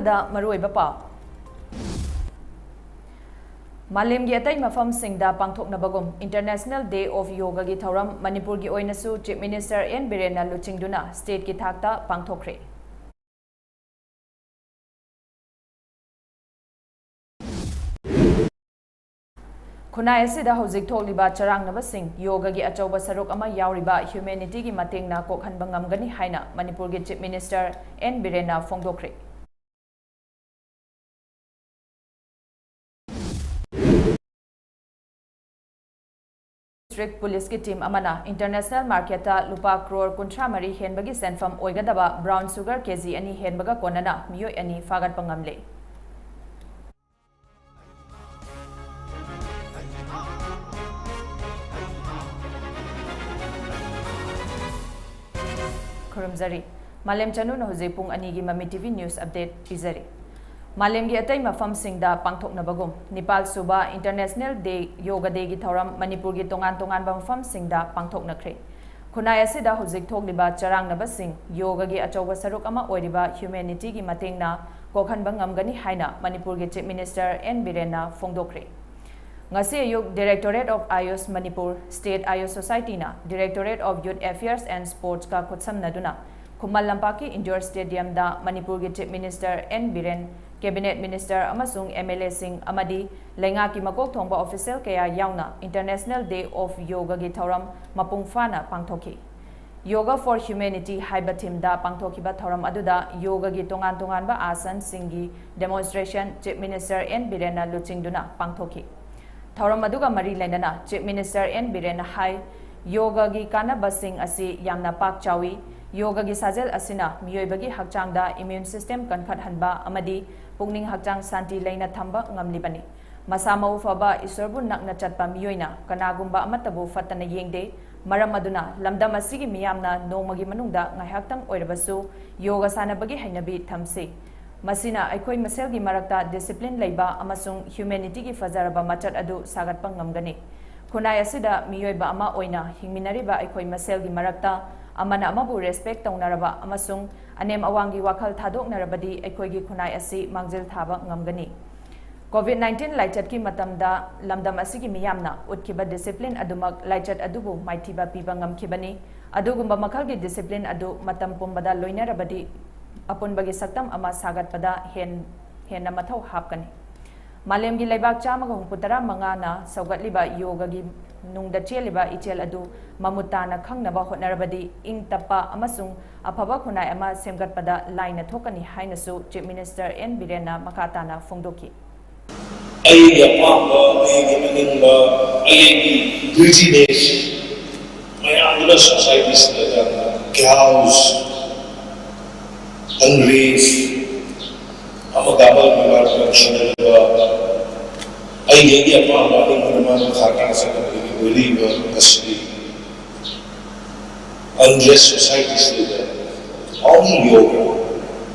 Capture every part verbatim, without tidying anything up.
ꯗ ꯃꯔꯨꯑꯣꯏꯕ ꯄꯥꯎ꯫ ꯃꯥꯂꯦꯝꯒꯤ ꯑꯇꯩ ꯃꯐꯝꯁꯤꯡꯗ ꯄꯥꯡꯊꯣꯛꯅꯕꯒꯨꯝ International Day of Yogaꯒꯤ ꯊꯧꯔꯝ ꯃꯅꯤꯄꯨꯔꯒꯤ ꯑꯣꯏꯅꯁꯨ Chief Minister N ꯕꯤꯔꯦꯟꯅ ꯂꯨꯆꯤꯡꯗꯨꯅ stateꯀꯤ ꯊꯥꯛꯇ ꯄꯥꯡꯊꯣꯛꯈ꯭ꯔꯦ꯫ ꯈꯨꯟꯅꯥꯏ ꯑꯁꯤꯗ ꯍꯧꯖꯤꯛ ꯊꯣꯛꯂꯤꯕ ꯆꯔꯥꯡꯅꯕꯁꯤꯡ ꯌꯣꯒꯒꯤ ꯑꯆꯧꯕ ꯁꯔꯨꯛ ꯑꯃ ꯌꯥꯎꯔꯤꯕ humanityꯒꯤ ꯃꯇꯦꯡꯅ ꯀꯣꯛꯍꯟꯕ ꯉꯝꯒꯅꯤ ꯍꯥꯏꯅ ꯃꯅꯤꯄꯨꯔꯒꯤ Chief Minister N ꯕꯤꯔꯦꯟꯅ ꯐꯣꯡꯗꯣꯛꯈ꯭ꯔꯦ꯫ District Policeꯀꯤ team ꯑꯃꯅ international marketꯇ ꯂꯨꯄꯥ ꯀ꯭ꯔꯣꯔ ꯀꯨꯟꯊ꯭ꯔꯥ ꯃꯔꯤ ꯍꯦꯟꯕꯒꯤ ꯁꯦꯟꯐꯝ ꯑꯣꯏꯒꯗꯕ brown sugar ꯀꯦꯖꯤ ꯑꯅꯤ ꯍꯦꯟꯕꯒ ꯀꯣꯟꯅꯅ ꯃꯤꯑꯣꯏ ꯑꯅꯤ ꯐꯥꯒꯠꯄ ꯉꯝꯂꯦ꯫ ꯈꯨꯔꯨꯝꯖꯔꯤ꯫ ꯃꯥꯂꯦꯝ ꯆꯅꯨꯅ ꯍꯧꯖꯤꯛ ꯄꯨꯡ ꯑꯅꯤꯒꯤ ꯃꯃꯤ TV news update ꯄꯤꯖꯔꯤ꯫ ꯃꯥꯂꯦꯝꯒꯤ ꯑꯇꯩ ꯃꯐꯝꯁꯤꯡꯗ ꯄꯥꯡꯊꯣꯛꯅꯕꯒꯨꯝ ꯅꯤꯄꯥꯜ ꯁꯨꯕ International Day, Yoga Dayꯒꯤ ꯊꯧꯔꯝ ꯃꯅꯤꯄꯨꯔꯒꯤ ꯇꯣꯉꯥꯟ ꯇꯣꯉꯥꯟꯕ ꯃꯐꯝꯁꯤꯡꯗ ꯄꯥꯡꯊꯣꯛꯅꯈ꯭ꯔꯦ꯫ ꯈꯨꯟꯅꯥꯏ ꯑꯁꯤꯗ ꯍꯧꯖꯤꯛ ꯊꯣꯛꯂꯤꯕ ꯆꯔꯥꯡꯅꯕꯁꯤꯡ ꯌꯣꯒꯒꯤ ꯑꯆꯧꯕ ꯁꯔꯨꯛ ꯑꯃ ꯑꯣꯏꯔꯤꯕ humanityꯒꯤ ꯃꯇꯦꯡꯅ ꯀꯣꯛꯍꯟꯕ ꯉꯝꯒꯅꯤ ꯍꯥꯏꯅ ꯃꯅꯤꯄꯨꯔꯒꯤ Chief Minister N ꯕꯤꯔꯦꯟꯅ ꯐꯣꯡꯗꯣꯛꯈ꯭ꯔꯦ꯫ ꯉꯁꯤ ꯑꯌꯨꯛ Directorate of AYUSH Manipur, State AYUSH Societyꯅ Directorate of Youth Affairs and Sportsꯀ ꯈꯨꯠꯁꯝꯅꯗꯨꯅ Khuman ꯂꯝꯄꯥꯛꯀꯤ indoor stadiumꯗ ꯃꯅꯤꯄꯨꯔꯒꯤ Chief Minister N Biren, Cabinet Minister ꯑꯃꯁꯨꯡ MLAꯁꯤꯡ ꯑꯃꯗꯤ ꯂꯩꯉꯥꯛꯀꯤ ꯃꯀꯣꯛ ꯊꯣꯡꯕ official ꯀꯌꯥ ꯌꯥꯎꯅ International Day of Yogaꯒꯤ ꯊꯧꯔꯝ ꯃꯄꯨꯡ ꯐꯥꯅ ꯄꯥꯡꯊꯣꯛꯈꯤ꯫ Yoga for Humanity ꯍꯥꯏꯕ themeꯗ ꯄꯥꯡꯊꯣꯛꯈꯤꯕ ꯊꯧꯔꯝ ꯑꯗꯨꯗ ꯌꯣꯒꯒꯤ ꯇꯣꯉꯥꯟ ꯇꯣꯉꯥꯟꯕ ꯑꯥꯁꯟꯁꯤꯡꯒꯤ demonstration Chief Minister N ꯕꯤꯔꯦꯟꯅ ꯂꯨꯆꯤꯡꯗꯨꯅ ꯄꯥꯡꯊꯣꯛꯈꯤ꯫ ꯊꯧꯔꯝ ꯑꯗꯨꯒ ꯃꯔꯤ ꯂꯩꯅꯅ Chief Minister N ꯕꯤꯔꯦꯟꯅ ꯍꯥꯏ, ꯌꯣꯒꯒꯤ ꯀꯥꯟꯅꯕꯁꯤꯡ ꯑꯁꯤ ꯌꯥꯝꯅ ꯄꯥꯛ ꯆꯥꯎꯏ꯫ ꯌꯣꯒꯒꯤ ꯁꯥꯖꯦꯜ ꯑꯁꯤꯅ ꯃꯤꯑꯣꯏꯕꯒꯤ ꯍꯛꯆꯥꯡꯗ immune system ꯀꯟꯈꯠꯍꯟꯕ ꯑꯃꯗꯤ ꯄꯨꯛꯅꯤꯡ ꯍꯛꯆꯥꯡ ꯁꯥꯟꯇꯤ ꯂꯩꯅ ꯊꯝꯕ ꯉꯝꯂꯤꯕꯅꯤ꯫ ꯃꯁꯥ ꯃꯎ ꯐꯕ ꯏꯁꯣꯔꯕꯨ ꯅꯛꯅ ꯆꯠꯄ ꯃꯤꯑꯣꯏꯅ ꯀꯅꯥꯒꯨꯝꯕ ꯑꯃꯠꯇꯕꯨ ꯐꯠꯇꯅ ꯌꯦꯡꯗꯦ꯫ ꯃꯔꯝ ꯑꯗꯨꯅ ꯂꯝꯗꯝ ꯑꯁꯤꯒꯤ ꯃꯤꯌꯥꯝꯅ ꯅꯣꯡꯃꯒꯤ ꯃꯅꯨꯡꯗ ꯉꯥꯏꯍꯥꯛꯇꯪ ꯑꯣꯏꯔꯕꯁꯨ ꯌꯣꯒ ꯁꯥꯟꯅꯕꯒꯤ ꯍꯩꯅꯕꯤ ꯊꯝꯁꯤ꯫ ꯃꯁꯤꯅ ꯑꯩꯈꯣꯏ ꯃꯁꯦꯜꯒꯤ ꯃꯔꯛꯇ discipline ꯂꯩꯕ ꯑꯃꯁꯨꯡ humanityꯒꯤ ꯐꯖꯔꯕ ꯃꯆꯠ ꯑꯗꯨ ꯁꯥꯒꯠꯄ ꯉꯝꯒꯅꯤ꯫ ꯈꯨꯟꯅꯥꯏ ꯑꯁꯤꯗ ꯃꯤꯑꯣꯏꯕ ꯑꯃ ꯑꯣꯏꯅ ꯍꯤꯡꯃꯤꯟꯅꯔꯤꯕ ꯑꯩꯈꯣꯏ ꯃꯁꯦꯜꯒꯤ ꯃꯔꯛꯇ ꯑꯃꯅ ꯑꯃꯕꯨ ꯔꯦꯁꯄꯦꯛ ꯇꯧꯅꯔꯕ ꯑꯃꯁꯨꯡ ꯑꯅꯦꯝ ꯑꯋꯥꯡꯒꯤ ꯋꯥꯈꯜ ꯊꯥꯗꯣꯛꯅꯔꯕꯗꯤ ꯑꯩꯈꯣꯏꯒꯤ ꯈꯨꯟꯅꯥꯏ ꯑꯁꯤ ꯃꯥꯡꯖꯤꯜ ꯊꯥꯕ ꯉꯝꯒꯅꯤ꯫ ꯀꯣꯚꯤꯗ ꯅꯥꯏꯟꯇꯤꯟ ꯂꯥꯏꯆꯠꯀꯤ ꯃꯇꯝꯗ ꯂꯝꯗꯝ ꯑꯁꯤꯒꯤ ꯃꯤꯌꯥꯝꯅ ꯎꯠꯈꯤꯕ ꯗꯤꯁꯤꯄ꯭ꯂꯤꯟ ꯑꯗꯨꯃꯛ ꯂꯥꯏꯆꯠ ꯑꯗꯨꯕꯨ ꯃꯥꯏꯊꯤꯕ ꯄꯤꯕ ꯉꯝꯈꯤꯕꯅꯤ꯫ ꯑꯗꯨꯒꯨꯝꯕ ꯃꯈꯜꯒꯤ ꯗꯤꯁꯤꯄ꯭ꯂꯤꯟ ꯑꯗꯨ ꯃꯇꯝ ꯄꯨꯝꯕꯗ ꯂꯣꯏꯅꯔꯕꯗꯤ ꯑꯄꯨꯟꯕꯒꯤ ꯁꯛꯇꯝ ꯑꯃ ꯁꯥꯒꯠꯄꯗ ꯍꯦꯟ-, ꯍꯦꯟꯅ ꯃꯊꯧ ꯍꯥꯞꯀꯅꯤ꯫ ꯃꯥꯂꯦꯝꯒꯤ ꯂꯩꯕꯥꯛ ꯆꯥꯝꯃꯒ ꯍꯨꯝꯐꯨ ꯇꯔꯥ ꯃꯉꯥꯅ ꯁꯧꯒꯠꯂꯤꯕ ꯌꯣꯒꯒꯤ ꯅꯨꯡꯗ ꯆꯦꯜꯂꯤꯕ ꯏꯆꯦꯜ ꯑꯗꯨ ꯃꯃꯨꯠ ꯇꯥꯅ ꯈꯪꯅꯕ ꯍꯣꯠꯅꯔꯕꯗꯤ ꯏꯪ ꯇꯞꯄ ꯑꯃꯁꯨꯡ ꯑꯐꯕ ꯈꯨꯟꯅꯥꯏ ꯑꯃ ꯁꯦꯝꯒꯠꯄꯗ ꯂꯥꯏꯅ ꯊꯣꯛꯀꯅꯤ ꯍꯥꯏꯅꯁꯨ ꯆꯤꯐ ꯃꯤꯅꯤꯁꯇꯔ ꯑꯦꯟ ꯕꯤꯔꯦꯟꯅ ꯃꯈꯥ ꯇꯥꯅ ꯐꯣꯡꯗꯣꯛꯈꯤ꯫ ꯑꯩꯒꯤ ꯑꯄꯥꯝꯕ, ꯑꯩꯒꯤ ꯑꯅꯤꯡꯕ, ꯑꯩꯒꯤ ꯗ꯭ꯌꯨꯇꯤꯅꯦꯁ ꯃꯌꯥꯝꯗꯨꯅ ꯁꯣꯁꯥꯏꯇꯤꯁꯤꯗ ꯌꯥꯝꯅ ꯒ꯭ꯌꯥꯎꯁ, ꯑꯪꯒ꯭ꯔꯦꯖ, ꯑꯃꯒ ꯑꯃꯒ ꯃꯤꯃꯥꯟ ꯅꯨꯡꯁꯤꯅꯗꯕ, ꯑꯩꯒꯤ ꯑꯩꯒꯤ ꯑꯄꯥꯝꯕ ꯑꯅꯤꯡꯕꯗ ꯃꯥꯅ ꯃꯈꯥ ꯇꯥꯅ ꯆꯠꯅꯕꯒꯤ ꯑꯣꯏꯔꯤꯕ ꯑꯁꯤꯒꯤ ꯑꯟꯗ꯭ꯔꯦꯁ ꯁꯣꯁꯥꯏꯇꯤꯁꯤꯗ only yoga,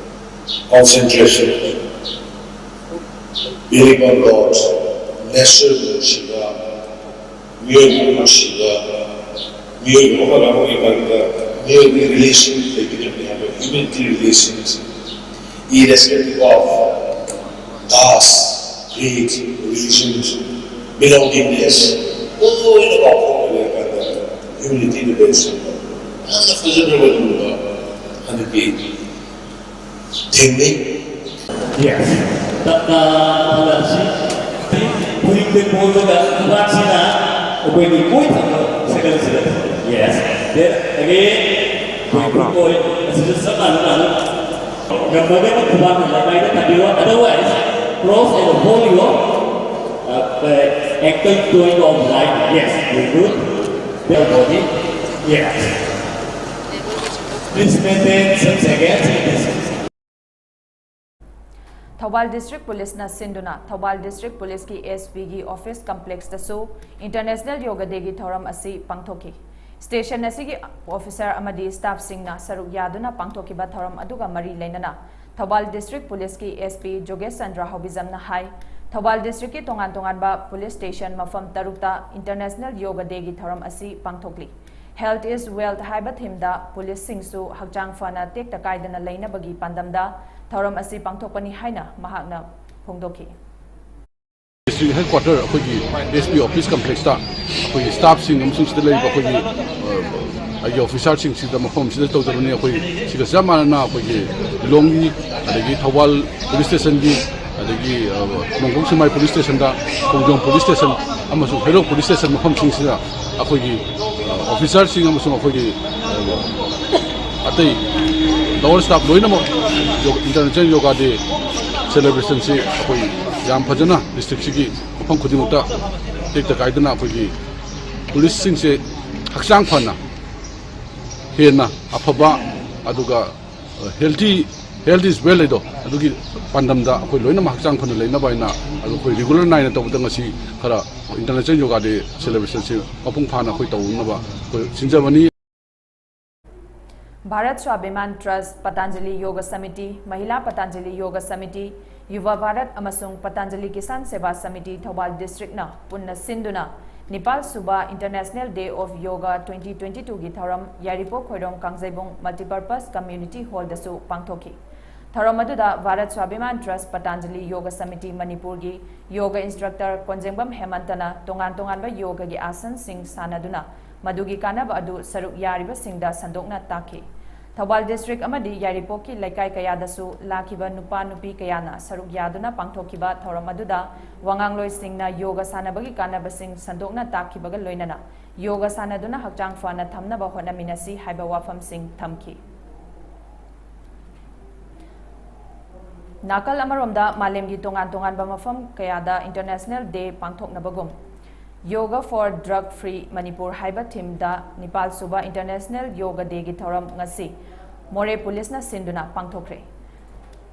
concentration, ꯃꯤꯔꯤꯕꯝ ꯂꯣꯠ, ꯅꯦꯆꯔꯕꯨ ꯅꯨꯡꯁꯤꯕ, ꯃꯤꯑꯣꯏꯕꯕꯨ ꯅꯨꯡꯁꯤꯕ, ꯃꯤꯑꯣꯏꯕ ꯑꯃꯒ ꯑꯃꯒꯤ ꯃꯔꯛꯇ ꯃꯤꯑꯣꯏꯕꯒꯤ ꯔꯤꯂꯦꯁꯟ ꯂꯩꯒꯗꯕꯅꯤ ꯍꯥꯏꯕ humanity relations, irrespective of caste, creed, religion, belongingness, ꯂꯣꯏꯅ ꯀꯥꯎꯊꯣꯛꯅꯕ ꯍꯥꯏ ꯀꯥꯟꯗ ꯍ꯭ꯌꯨꯃꯦꯅꯤꯇꯤ ꯔꯤꯂꯦꯁꯟ ꯌꯥꯝꯅ ꯐꯖꯈ꯭ꯔꯕ ꯑꯗꯨꯒꯨꯝꯕ ꯍꯟꯗꯛꯀꯤ ꯊꯦꯡꯅꯩ꯫ Yes. ꯇꯞꯅ ꯍꯜꯂꯁꯤ꯫ ꯈꯨꯅꯤꯡꯗ ꯀꯣꯜꯂꯒ ꯈꯨꯕꯥꯛꯁꯤꯅ ꯑꯩꯈꯣꯏꯒꯤ ꯀꯣꯏ ꯊꯪꯕ ꯁꯦꯀꯜꯁꯤꯗ꯫ Yes. Then again. ꯑꯩꯈꯣꯏ ꯈꯨꯠ ꯀꯣꯏ ꯑꯁꯤꯁꯨ ꯆꯞ ꯃꯥꯟꯅꯅ ꯉꯝꯃꯒꯅ ꯈꯨꯕꯥꯛꯅ ꯂꯩꯃꯥꯏꯗ ꯊꯥꯕꯤꯔꯣ꯫ Otherwise, cross and hold your, uh, uh, ankle joint of right. Yes. Very good. Your body. Yes. Please maintain some seconds in this. Thoubal district ꯄꯨꯂꯤꯁꯅ ꯁꯤꯟꯗꯨꯅ ꯊꯧꯕꯥꯜ ꯗꯤꯁꯇ꯭ꯔꯤꯛ ꯄꯨꯂꯤꯁꯀꯤ ꯑꯦꯁ ꯄꯤꯒꯤ ꯑꯣꯐꯤꯁ ꯀꯝꯄ꯭ꯂꯦꯛꯁꯇꯁꯨ ꯏꯟꯇꯔꯅꯦꯁꯅꯦꯜ ꯌꯣꯒ ꯗꯦꯒꯤ ꯊꯧꯔꯝ ꯑꯁꯤ ꯄꯥꯡꯊꯣꯛꯈꯤ꯫ ꯁ꯭ꯇꯦꯁꯟ ꯑꯁꯤꯒꯤ ꯑꯣꯐꯤꯁꯥꯔ ꯑꯃꯗꯤ ꯁ꯭ꯇꯥꯐꯁꯤꯡꯅ ꯁꯔꯨꯛ ꯌꯥꯗꯨꯅ ꯄꯥꯡꯊꯣꯛꯈꯤꯕ ꯊꯧꯔꯝ ꯑꯗꯨꯒ ꯃꯔꯤ ꯂꯩꯅꯅ ꯊꯧꯕꯥꯜ ꯗꯤꯁꯇ꯭ꯔꯤꯛ ꯄꯨꯂꯤꯁꯀꯤ ꯑꯦꯁ ꯄꯤ ꯖꯣꯒꯦꯁ ꯆꯟꯗ꯭ꯔ ꯍꯥꯎꯕꯤꯖꯝꯅ ꯍꯥꯏ, ꯊꯧꯕꯥꯜ ꯗꯤꯁꯇ꯭ꯔꯤꯛꯀꯤ ꯇꯣꯉꯥꯟ ꯇꯣꯉꯥꯟꯕ ꯄꯨꯂꯤꯁ ꯁ꯭ꯇꯦꯁꯟ ꯃꯐꯝ ꯇꯔꯨꯛꯇ ꯏꯟꯇꯔꯅꯦꯁꯅꯦꯜ ꯌꯣꯒ ꯗꯦꯒꯤ ꯊꯧꯔꯝ ꯑꯁꯤ ꯄꯥꯡꯊꯣꯛꯂꯤ꯫ Health is Wealth ꯍꯥꯏꯕ ꯊꯤꯝꯗ ꯄꯨꯂꯤꯁꯁꯤꯡꯁꯨ ꯍꯛꯆꯥꯡ ꯐꯅ ꯇꯦꯛꯇ ꯀꯥꯏꯗꯅ ꯂꯩꯅꯕꯒꯤ ꯄꯥꯟꯗꯝꯗ ꯊꯧꯔꯝ ꯑꯁꯤ ꯄꯥꯡꯊꯣꯛꯄꯅꯤ ꯍꯥꯏꯅ ꯃꯍꯥꯛꯅ ꯐꯣꯡꯗꯣꯛꯈꯤ꯫ District headquarter ꯑꯩꯈꯣꯏꯒꯤ S P office complexꯇ ꯑꯩꯈꯣꯏꯒꯤ staffꯁꯤꯡ ꯑꯃꯁꯨꯡ ꯁꯤꯗ ꯂꯩꯔꯤꯕ ꯑꯩꯈꯣꯏꯒꯤ ꯑ, ꯑꯩꯒꯤ officerꯁꯤꯡꯁꯤꯗ ꯃꯐꯝꯁꯤꯗ ꯇꯧꯖꯕꯅꯤ꯫ ꯑꯩꯈꯣꯏ ꯁꯤꯒ ꯆꯞ ꯃꯥꯟꯅꯅ ꯑꯩꯈꯣꯏꯒꯤ ꯂꯤꯂꯣꯡꯒꯤ, ꯑꯗꯒꯤ ꯊꯧꯕꯥꯜ police stationꯒꯤ, ꯑꯗꯒꯤ ꯑ, ꯅꯣꯡꯄꯣꯛ ꯁꯦꯛꯃꯥꯏ police stationꯗ, ꯈꯣꯡꯖꯣꯝ police station ꯑꯃꯁꯨꯡ ꯍꯩꯔꯣꯛ police station ꯃꯐꯝꯁꯤꯡꯁꯤꯗ ꯑꯩꯈꯣꯏꯒꯤ ꯑ, officerꯁꯤꯡ ꯑꯃꯁꯨꯡ ꯑꯩꯈꯣꯏꯒꯤ ꯑ, ꯑꯇꯩ lower staff ꯂꯣꯏꯅꯃꯛ ꯌꯣ- International Yoga Day celebrationꯁꯤ ꯑꯩꯈꯣꯏ ꯌꯥꯝ ꯐꯖꯅ districtꯁꯤꯒꯤ ꯃꯐꯝ ꯈꯨꯗꯤꯡꯃꯛꯇ ꯇꯦꯛꯇ ꯀꯥꯏꯗꯅ ꯑꯩꯈꯣꯏꯒꯤ ꯄꯨꯂꯤꯁꯁꯤꯡꯁꯦ ꯍꯛꯆꯥꯡ ꯐꯅ, ꯍꯦꯟꯅ ꯑꯐꯕ, ꯑꯗꯨꯒ healthy, health is wealth ꯍꯥꯏꯗꯣ, ꯑꯗꯨꯒꯤ ꯄꯥꯟꯗꯝꯗ ꯑꯩꯈꯣꯏ ꯂꯣꯏꯅꯃꯛ ꯍꯛꯆꯥꯡ ꯐꯅ ꯂꯩꯅꯕ ꯍꯥꯏꯅ ꯑꯗꯨ ꯑꯩꯈꯣꯏ regular ꯅꯥꯏꯅ ꯇꯧꯕꯗ ꯉꯁꯤ ꯈꯔ International Yoga Day celebrationꯁꯤ ꯃꯄꯨꯡ ꯐꯥꯅ ꯑꯩꯈꯣꯏ ꯇꯧꯅꯕ ꯑꯩꯈꯣꯏ ꯁꯤꯟꯖꯕꯅꯤ꯫ ꯚꯥꯔꯠ ꯁ꯭ꯋꯥꯚꯤꯃꯥꯟ ꯇ꯭ꯔꯁꯠ, ꯄꯇꯥꯟꯖꯂꯤ ꯌꯣꯒ ꯁꯃꯤꯇꯤ, ꯃꯍꯤꯂꯥ ꯄꯇꯥꯟꯖꯂꯤ ꯌꯣꯒ ꯁꯃꯤꯇꯤ, ꯌꯨꯚꯥ ꯚꯥꯔꯠ ꯑꯃꯁꯨꯡ ꯄꯇꯥꯟꯖꯂꯤ ꯀꯤꯁꯥꯟ ꯁꯦꯕꯥ ꯁꯃꯤꯇꯤ ꯊꯧꯕꯥꯜ districtꯅ ꯄꯨꯟꯅ ꯁꯤꯟꯗꯨꯅ ꯅꯤꯄꯥꯜ ꯁꯨꯕ International Day of Yoga twenty twenty twoꯒꯤ ꯊꯧꯔꯝ ꯌꯥꯏꯔꯤꯄꯣꯛ ꯈꯣꯏꯔꯣꯝ ꯀꯥꯡꯖꯩꯕꯨꯡ Multipurpose Community Hallꯗꯁꯨ ꯄꯥꯡꯊꯣꯛꯈꯤ꯫ ꯊꯧꯔꯝ ꯑꯗꯨꯗ ꯚꯥꯔꯠ ꯁ꯭ꯋꯥꯚꯤꯃꯥꯟ ꯇ꯭ꯔꯁꯠ ꯄꯇꯥꯟꯖꯂꯤ ꯌꯣꯒ ꯁꯃꯤꯇꯤ ꯃꯅꯤꯄꯨꯔꯒꯤ ꯌꯣꯒ instructor ꯀꯣꯟꯖꯦꯡꯕꯝ ꯍꯦꯃꯟꯇꯅ ꯇꯣꯉꯥꯟ ꯇꯣꯉꯥꯟꯕ ꯌꯣꯒꯒꯤ ꯑꯥꯁꯟꯁꯤꯡ ꯁꯥꯟꯅꯗꯨꯅ ꯃꯗꯨꯒꯤ ꯀꯥꯟꯅꯕ ꯑꯗꯨ ꯁꯔꯨꯛ ꯌꯥꯔꯤꯕꯁꯤꯡꯗ ꯁꯟꯗꯣꯛꯅ ꯇꯥꯛꯈꯤ꯫ ꯊꯧꯕꯥꯜ district ꯑꯃꯗꯤ ꯌꯥꯏꯔꯤꯄꯣꯛꯀꯤ ꯂꯩꯀꯥꯏ ꯀꯌꯥꯗꯁꯨ ꯂꯥꯛꯈꯤꯕ ꯅꯨꯄꯥ ꯅꯨꯄꯤ ꯀꯌꯥꯅ ꯁꯔꯨꯛ ꯌꯥꯗꯨꯅ ꯄꯥꯡꯊꯣꯛꯈꯤꯕ ꯊꯧꯔꯝ ꯑꯗꯨꯗ ꯋꯥꯉꯥꯡꯂꯣꯏꯁꯤꯡꯅ ꯌꯣꯒ ꯁꯥꯟꯅꯕꯒꯤ ꯀꯥꯟꯅꯕꯁꯤꯡ ꯁꯟꯗꯣꯛꯅ ꯇꯥꯛꯈꯤꯕꯒ ꯂꯣꯏꯅꯅ ꯌꯣꯒ ꯁꯥꯟꯅꯗꯨꯅ ꯍꯛꯆꯥꯡ ꯐꯅ ꯊꯝꯅꯕ ꯍꯣꯠꯅꯃꯤꯟꯅꯁꯤ ꯍꯥꯏꯕ ꯋꯥꯐꯝꯁꯤꯡ ꯊꯝꯈꯤ꯫ ꯅꯥꯀꯜ ꯑꯃꯔꯣꯝꯗ ꯃꯥꯂꯦꯝꯒꯤ ꯇꯣꯉꯥꯟ ꯇꯣꯉꯥꯟꯕ ꯃꯐꯝ ꯀꯌꯥꯗ International Day ꯄꯥꯡꯊꯣꯛꯅꯕꯒꯨꯝ Yoga for Drug Free Manipur ꯍꯥꯏꯕ ꯊꯤꯝꯗ ꯅꯤꯄꯥꯜ ꯁꯨꯕ International Yoga Dayꯒꯤ ꯊꯧꯔꯝ ꯉꯁꯤ ꯃꯣꯔꯦ ꯄꯨꯂꯤꯁꯅ ꯁꯤꯟꯗꯨꯅ ꯄꯥꯡꯊꯣꯛꯈ꯭ꯔꯦ꯫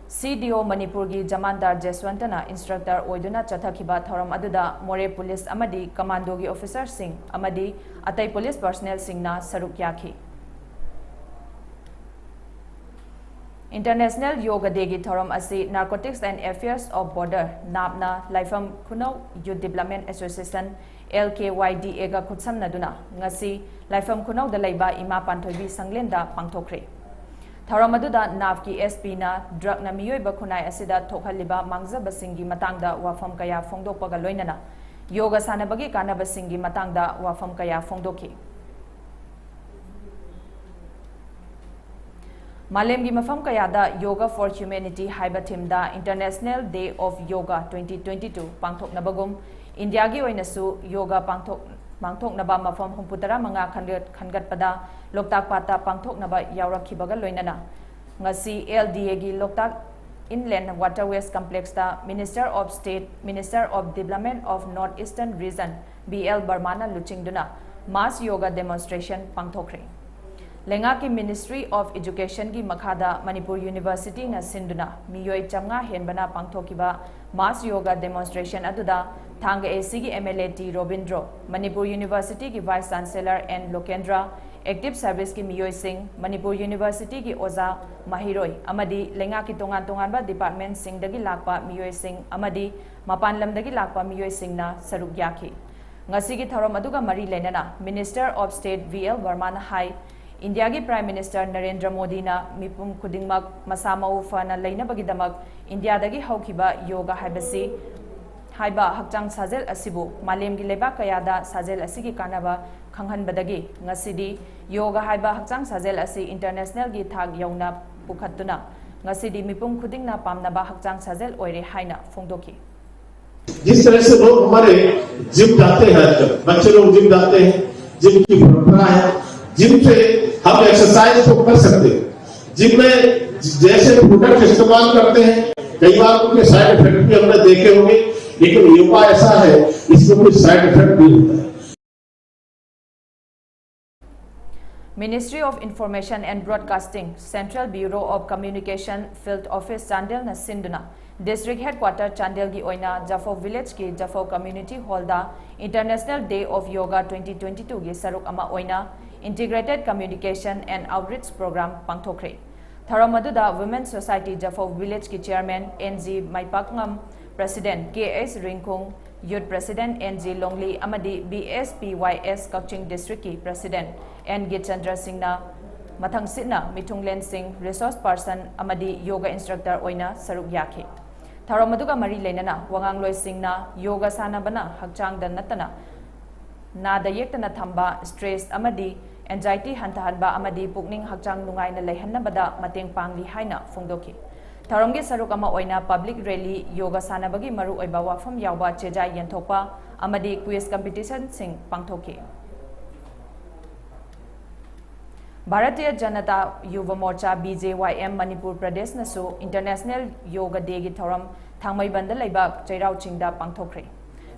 C D O ꯃꯅꯤꯄꯨꯔꯒꯤ ꯖꯃꯥꯟꯗꯥꯔ ꯖꯦꯁꯋꯟꯇꯅ instructor ꯑꯣꯏꯗꯨꯅ ꯆꯠꯊꯈꯤꯕ ꯊꯧꯔꯝ ꯑꯗꯨꯗ ꯃꯣꯔꯦ ꯄꯨꯂꯤꯁ ꯑꯃꯗꯤ ꯀꯃꯥꯟꯗꯣꯒꯤ officerꯁꯤꯡ ꯑꯃꯗꯤ ꯑꯇꯩ ꯄꯨꯂꯤꯁ personnelꯁꯤꯡꯅ ꯁꯔꯨꯛ ꯌꯥꯈꯤ꯫ International Yoga Day ꯒꯤ ꯊꯧꯔꯝ ꯑꯁꯤ Narcotics and Affairs of Border, ꯅꯥꯞꯅ, ꯂꯥꯏꯐꯝ ꯈꯨꯅꯧ Youth Development Association, L K Y D A ꯒ ꯈꯨꯠꯁꯝꯅꯗꯨꯅ ꯉꯁꯤ ꯂꯥꯏꯐꯝ ꯈꯨꯅꯧꯗ ꯂꯩꯕ ꯏꯃꯥ ꯄꯥꯟꯊꯣꯏꯕꯤ ꯁꯪꯂꯦꯟꯗ ꯄꯥꯡꯊꯣꯛꯈ꯭ꯔꯦ꯫ ꯊꯧꯔꯝ ꯑꯗꯨꯗ ꯅꯥꯞꯀꯤ S P ꯅ drug ꯅ ꯃꯤꯑꯣꯏꯕ ꯈꯨꯟꯅꯥꯏ ꯑꯁꯤꯗ ꯊꯣꯛꯍꯜꯂꯤꯕ ꯃꯥꯡꯖꯕꯁꯤꯡꯒꯤ ꯃꯇꯥꯡꯗ ꯋꯥꯐꯝ ꯀꯌꯥ ꯐꯣꯡꯗꯣꯛꯄꯒ ꯂꯣꯏꯅꯅ ꯌꯣꯒ ꯁꯥꯟꯅꯕꯒꯤ ꯀꯥꯟꯅꯕꯁꯤꯡꯒꯤ ꯃꯇꯥꯡꯗ ꯋꯥꯐꯝ ꯀꯌꯥ ꯐꯣꯡꯗꯣꯛꯈꯤ꯫ ꯃꯥꯂꯦꯝꯒꯤ ꯃꯐꯝ ꯀꯌꯥꯗ Yoga for Humanity ꯍꯥꯏꯕ theme the International Day of Yoga twenty twenty-two ꯄꯥꯡꯊꯣꯛꯅꯕꯒꯨꯝ, ꯏꯟꯗꯤꯌꯥꯒꯤ ꯑꯣꯏꯅꯁꯨ ꯌꯣꯒ ꯄꯥꯡꯊꯣꯛ-, ꯄꯥꯡꯊꯣꯛꯅꯕ ꯃꯐꯝ ꯍꯨꯝꯐꯨꯇꯔꯥ ꯃꯉꯥ ꯈꯟꯒꯠ-, ꯈꯟꯒꯠꯄꯗ ꯂꯣꯛꯇꯥꯛ ꯄꯥꯠꯇ ꯄꯥꯡꯊꯣꯛꯅꯕ ꯌꯥꯎꯔꯛꯈꯤꯕꯒ ꯂꯣꯏꯅꯅ, ꯉꯁꯤ L D A ꯒꯤ ꯂꯣꯛꯇꯥꯛ Inland Waterways Complex ꯇ Minister of State, Minister of Development of North Eastern Region, B L Verma ꯅ ꯂꯨꯆꯤꯡꯗꯨꯅ mass yoga demonstration ꯄꯥꯡꯊꯣꯛꯈ꯭ꯔꯦ꯫ ꯂꯩꯉꯥꯛꯀꯤ Ministry of Education ꯒꯤ ꯃꯈꯥꯗ ꯃꯅꯤꯄꯨꯔ University ꯅ ꯁꯤꯟꯗꯨꯅ ꯃꯤꯑꯣꯏ ꯆꯥꯝꯃꯉꯥ ꯍꯦꯟꯕꯅ ꯄꯥꯡꯊꯣꯛꯈꯤꯕ mass yoga demonstration ꯑꯗꯨꯗ ꯊꯥꯡꯒ A C ꯒꯤ M L A T Robindro, Manipur University ꯒꯤ Vice Chancellor N ꯂꯣꯀꯦꯟꯗ꯭ꯔ, active service ꯀꯤ ꯃꯤꯑꯣꯏꯁꯤꯡ, ꯃꯅꯤꯄꯨꯔ University ꯒꯤ ꯑꯣꯖꯥ, ꯃꯍꯩꯔꯣꯏ ꯑꯃꯗꯤ ꯂꯩꯉꯥꯛꯀꯤ ꯇꯣꯉꯥꯟ ꯇꯣꯉꯥꯟꯕ department ꯁꯤꯡꯗꯒꯤ ꯂꯥꯛꯄ ꯃꯤꯑꯣꯏꯁꯤꯡ ꯑꯃꯗꯤ ꯃꯄꯥꯟ ꯂꯝꯗꯒꯤ ꯂꯥꯛꯄ ꯃꯤꯑꯣꯏꯁꯤꯡꯅ ꯁꯔꯨꯛ ꯌꯥꯈꯤ꯫ ꯉꯁꯤꯒꯤ ꯊꯧꯔꯝ ꯑꯗꯨꯒ ꯃꯔꯤ ꯂꯩꯅꯅ Minister of State V L Verma ꯅ ꯍꯥꯏ, ꯏꯟꯗꯤꯌꯥꯒꯤ Prime Minister ꯅꯔꯦꯟꯗ꯭ꯔ ꯃꯣꯗꯤꯅ ꯃꯤꯄꯨꯝ ꯈꯨꯗꯤꯡꯃꯛ ꯃꯁꯥ ꯃꯎ ꯐꯅ ꯂꯩꯅꯕꯒꯤꯗꯃꯛ ꯏꯟꯗꯤꯌꯥꯗꯒꯤ ꯍꯧꯈꯤꯕ ꯌꯣꯒ ꯍꯥꯏꯕꯁꯤ, ꯍꯥꯏꯕ ꯍꯛꯆꯥꯡ ꯁꯥꯖꯦꯜ ꯑꯁꯤꯕꯨ ꯃꯥꯂꯦꯝꯒꯤ ꯂꯩꯕꯥꯛ ꯀꯌꯥꯗ ꯁꯥꯖꯦꯜ ꯑꯁꯤꯒꯤ ꯀꯥꯟꯅꯕ ꯈꯪꯍꯟꯕꯗꯒꯤ ꯉꯁꯤꯗꯤ ꯌꯣꯒ ꯍꯥꯏꯕ ꯍꯛꯆꯥꯡ ꯁꯥꯖꯦꯜ ꯑꯁꯤ international ꯒꯤ ꯊꯥꯛ ꯌꯧꯅ ꯄꯨꯈꯠꯇꯨꯅ ꯉꯁꯤꯗꯤ ꯃꯤꯄꯨꯝ ꯈꯨꯗꯤꯡꯅ ꯄꯥꯝꯅꯕ ꯍꯛꯆꯥꯡ ꯁꯥꯖꯦꯜ ꯑꯣꯏꯔꯦ ꯍꯥꯏꯅ ꯐꯣꯡꯗꯣꯛꯈꯤ꯫ जिस तरह से लोग हमारे जिम जाते हैं, आजकल बच्चे लोग जिम जाते हैं, जिम की परंपरा है, जिम से हम एक्सरसाइज तो कर सकते हैं। जिम में जैसे प्रोडक्ट इस्तेमाल करते हैं, कई बार उनके साइड इफेक्ट भी हमने देखे होंगे, लेकिन योगा ऐसा है, इसमें कोई साइड इफेक्ट नहीं होता है। Ministry of Information and Broadcasting, Central Bureau of Communication, Field Office Chandel ꯅ ꯁꯤꯟꯗꯨꯅ District Headquarter ꯆꯥꯟꯗꯦꯜꯒꯤ ꯑꯣꯏꯅ ꯖꯐꯧ Village ꯀꯤ ꯖꯐꯧ Community Hall the International Day of Yoga twenty twenty-two ꯒꯤ ꯁꯔꯨꯛ ꯑꯃ ꯑꯣꯏꯅ Integrated Communication and Outreach Program ꯄꯥꯡꯊꯣꯛꯈ꯭ꯔꯦ꯫ ꯊꯧꯔꯝ ꯑꯗꯨꯗ Women Society ꯖꯐꯧ Village ꯀꯤ Chairman N G ꯃꯥꯏꯄꯥꯛꯉꯝ, President K H ꯔꯤꯡꯈꯨꯡ, Youth President N G ꯂꯣꯡꯂꯤ ꯑꯃꯗꯤ B S P Y S ꯀꯛꯆꯤꯡ District ꯀꯤ President N ꯒꯤꯆꯟꯗ꯭ꯔ ꯁꯤꯡꯅ ꯃꯊꯪꯁꯤꯠꯅ ꯃꯤꯊꯨꯡꯂꯦꯟꯁꯤꯡ, Resource Person ꯑꯃꯗꯤ Yoga Instructor ꯑꯣꯏꯅ ꯁꯔꯨꯛ ꯌꯥꯈꯤ꯫ ꯊꯧꯔꯝ ꯑꯗꯨꯒ ꯃꯔꯤ ꯂꯩꯅꯅ ꯋꯥꯉꯥꯡꯂꯣꯏꯁꯤꯡꯅ ꯌꯣꯒ ꯁꯥꯟꯅꯕꯅ ꯍꯛꯆꯥꯡꯗ ꯅꯠꯇꯅ ꯅꯥꯗ ꯌꯦꯛꯇꯅ ꯊꯝꯕ, stress ꯑꯃꯗꯤ anxiety ꯍꯟꯊꯍꯟꯕ ꯑꯃꯗꯤ ꯄꯨꯛꯅꯤꯡ ꯍꯛꯆꯥꯡ ꯅꯨꯡꯉꯥꯏꯅ ꯂꯩꯍꯟꯅꯕꯗ ꯃꯇꯦꯡ ꯄꯥꯡꯂꯤ ꯍꯥꯏꯅ ꯐꯣꯡꯗꯣꯛꯈꯤ꯫ ꯊꯧꯔꯝꯒꯤ ꯁꯔꯨꯛ ꯑꯃ ꯑꯣꯏꯅ public rally, ꯌꯣꯒ ꯁꯥꯟꯅꯕꯒꯤ ꯃꯔꯨꯑꯣꯏꯕ ꯋꯥꯐꯝ ꯌꯥꯎꯕ ꯆꯦꯖꯥꯏ ꯌꯦꯟꯊꯣꯛꯄ ꯑꯃꯗꯤ quiz competition ꯁꯤꯡ ꯄꯥꯡꯊꯣꯛꯈꯤ꯫ Bharatiya Janata Yuva ꯃꯣꯔꯆꯥ, B J Y M, Manipur ꯄ꯭ꯔꯗꯦꯁꯅꯁꯨ International Yoga Day ꯒꯤ ꯊꯧꯔꯝ ꯊꯥꯡꯃꯩꯕꯟꯗ ꯂꯩꯕ ꯆꯩꯔꯥꯎ ꯆꯤꯡꯗ ꯄꯥꯡꯊꯣꯛꯈ꯭ꯔꯦ꯫